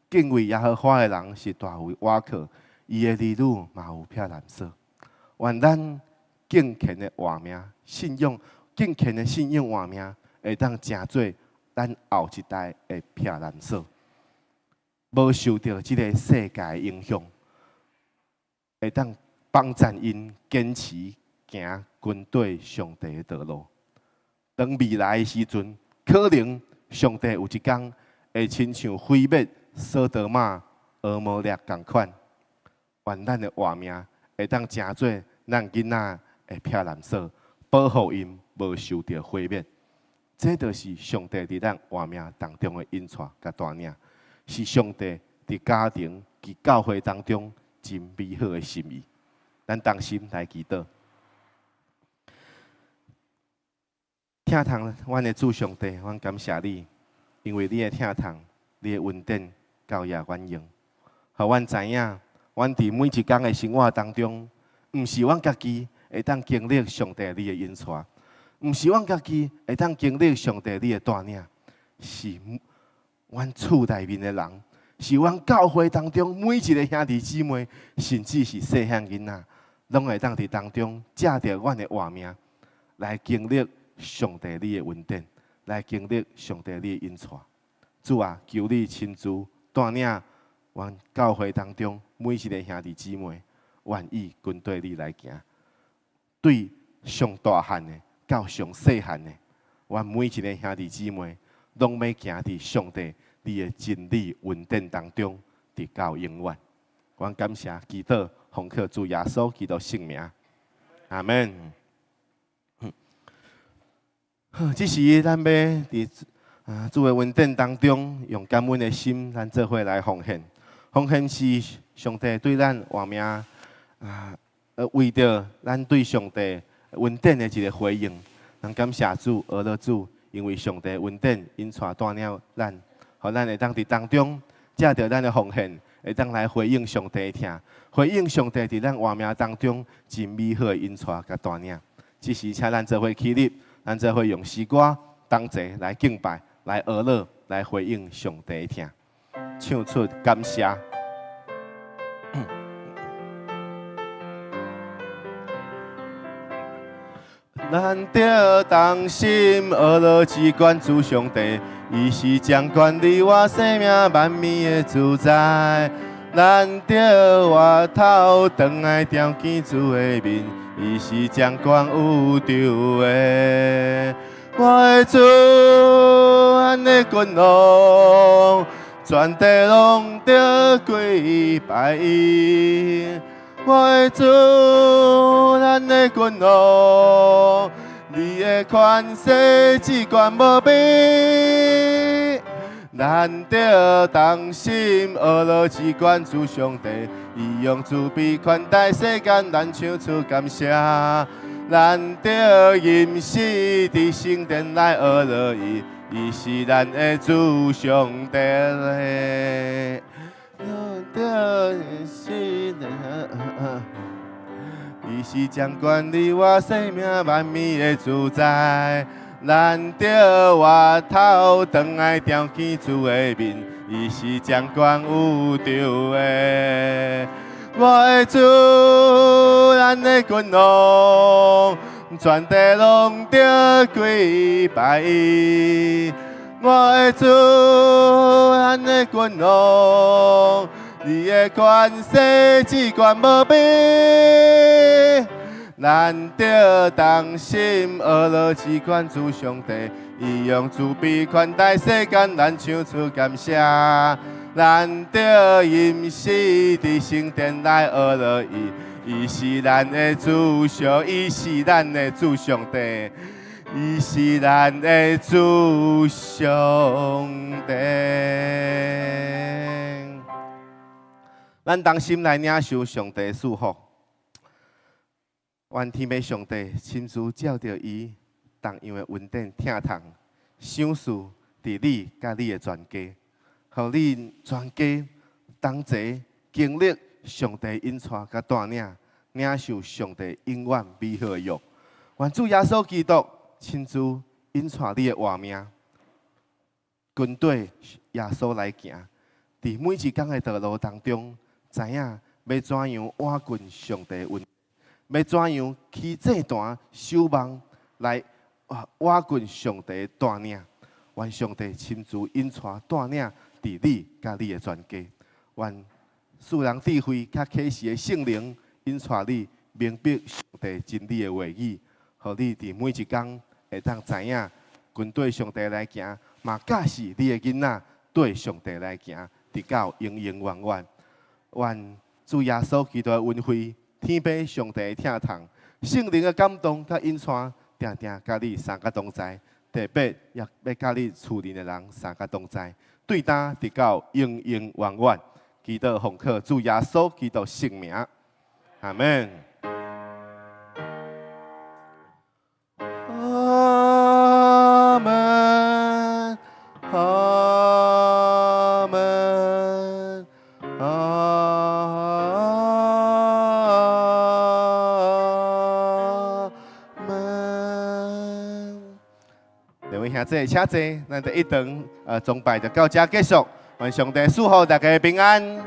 [SPEAKER 6] 敬畏耶和華的人是大有倚靠，伊的兒女嘛有避難所。願咱敬虔的活命，信仰敬虔的信仰活命，會當成做咱後一代的避難所，無受著這个世界影響，會當幫贊𪜶堅持行跟綴上帝的道路。當未來的時陣，可能上帝有一工會親像毀滅所多瑪、蛾摩拉仝款，願咱的活命會當成做咱囡仔的避難所，保護𪜶無受著毀滅。這就是上帝佇咱活命當中的引帶佮帶領，是上帝佇家庭、佇教會當中真美好的心意。咱同心來祈禱。疼痛阮的主上帝，阮感謝你，因為你的疼痛，你的恩典夠予阮用，予阮知影，阮佇每一工的生活當中，毋是阮家己會當經歷上帝你的引帶，毋是阮家己會當經歷上帝你的帶領，是阮厝內面的人，是阮教會當中每一个兄弟姊妹，甚至是細漢囡仔，攏會當佇當中藉著阮的活命來經歷上帝你的恩典，來經歷上帝你的引帶。主啊，求你親自帶領阮教會當中每一个兄弟姊妹，願意跟綴你來行。對上大漢的到上細漢的，阮每一个兄弟姊妹，攏欲行佇上帝你的真理恩典當中，直到永遠。阮感謝祈禱，奉靠主耶穌基督聖名，阿門。好，這時咱欲佇主的恩典當中，用感恩的心，咱做伙來奉獻。奉獻是上帝對咱活命啊，為著咱對上帝恩典的一个回應。咱感謝主，阿樂主，因為上帝恩典引帶帶領咱，予咱會當佇當中藉著咱的奉獻，會當來回應上帝的疼，回應上帝佇咱活命當中真美好的引帶佮帶領。這時，請咱做伙起立，咱做伙用詩歌同齊來敬拜，來阿樂，來回應上帝的疼，唱出感謝。咱著同心學樂至懸主上帝，伊是掌管你我生命萬物的主宰。咱著回頭轉來朝見主的面，伊是掌管宇宙的。我的主，咱的君王，全地攏著跪拜伊。我的主，咱的君王，你的權勢至懸無比。咱著同心學樂至懸主上帝，伊用慈悲寬待世間，咱唱出感謝。咱著吟詩佇聖殿來學樂伊，伊是咱的主上帝。著伊是掌管你我生命萬物的主宰。咱著回頭轉來朝見主的面，伊是掌管宇宙的。我的主，咱的君王，全地攏著跪拜伊。我的主，咱的君王，你的權勢至懸無比。咱著同心學樂至懸主上帝，伊用慈悲寬待世間，咱唱出感謝。咱著吟詩佇聖殿來學樂伊，伊是咱的主上，伊是咱的主上帝，伊是咱的主上帝。咱同心來領受上帝賜福。願天父上帝親自照著伊同樣的恩典疼痛，賞賜佇你佮你的全家，予你全家同齊經歷上帝引帶佮帶領，領受上帝永遠美好的約。願主耶穌基督親自引帶你的活命，跟綴耶穌來行，佇每一工的道路當中，知影欲怎樣倚近上帝恩。欲怎樣起祭壇守望來倚近上帝帶領，願上帝親自引帶帶領佇你佮你的全家，願賜人智慧佮啟示的聖靈引帶你明白上帝真理的話語，予你佇每一工會當知影跟綴上帝來行，嘛教示你的囡仔綴上帝來行，直到永永遠遠。願主耶穌基督的恩惠，天父上帝的疼痛，聖靈的感動佮引帶，定定佮你三個同在，特別也欲佮你厝裡的人三個同在，對今直到永永遠遠。祈禱奉靠主耶穌基督聖名，阿門。阿門，阿門，阿門。兩位兄弟，請坐，咱第一堂崇拜就到這結束。願上帝賜福大家平安。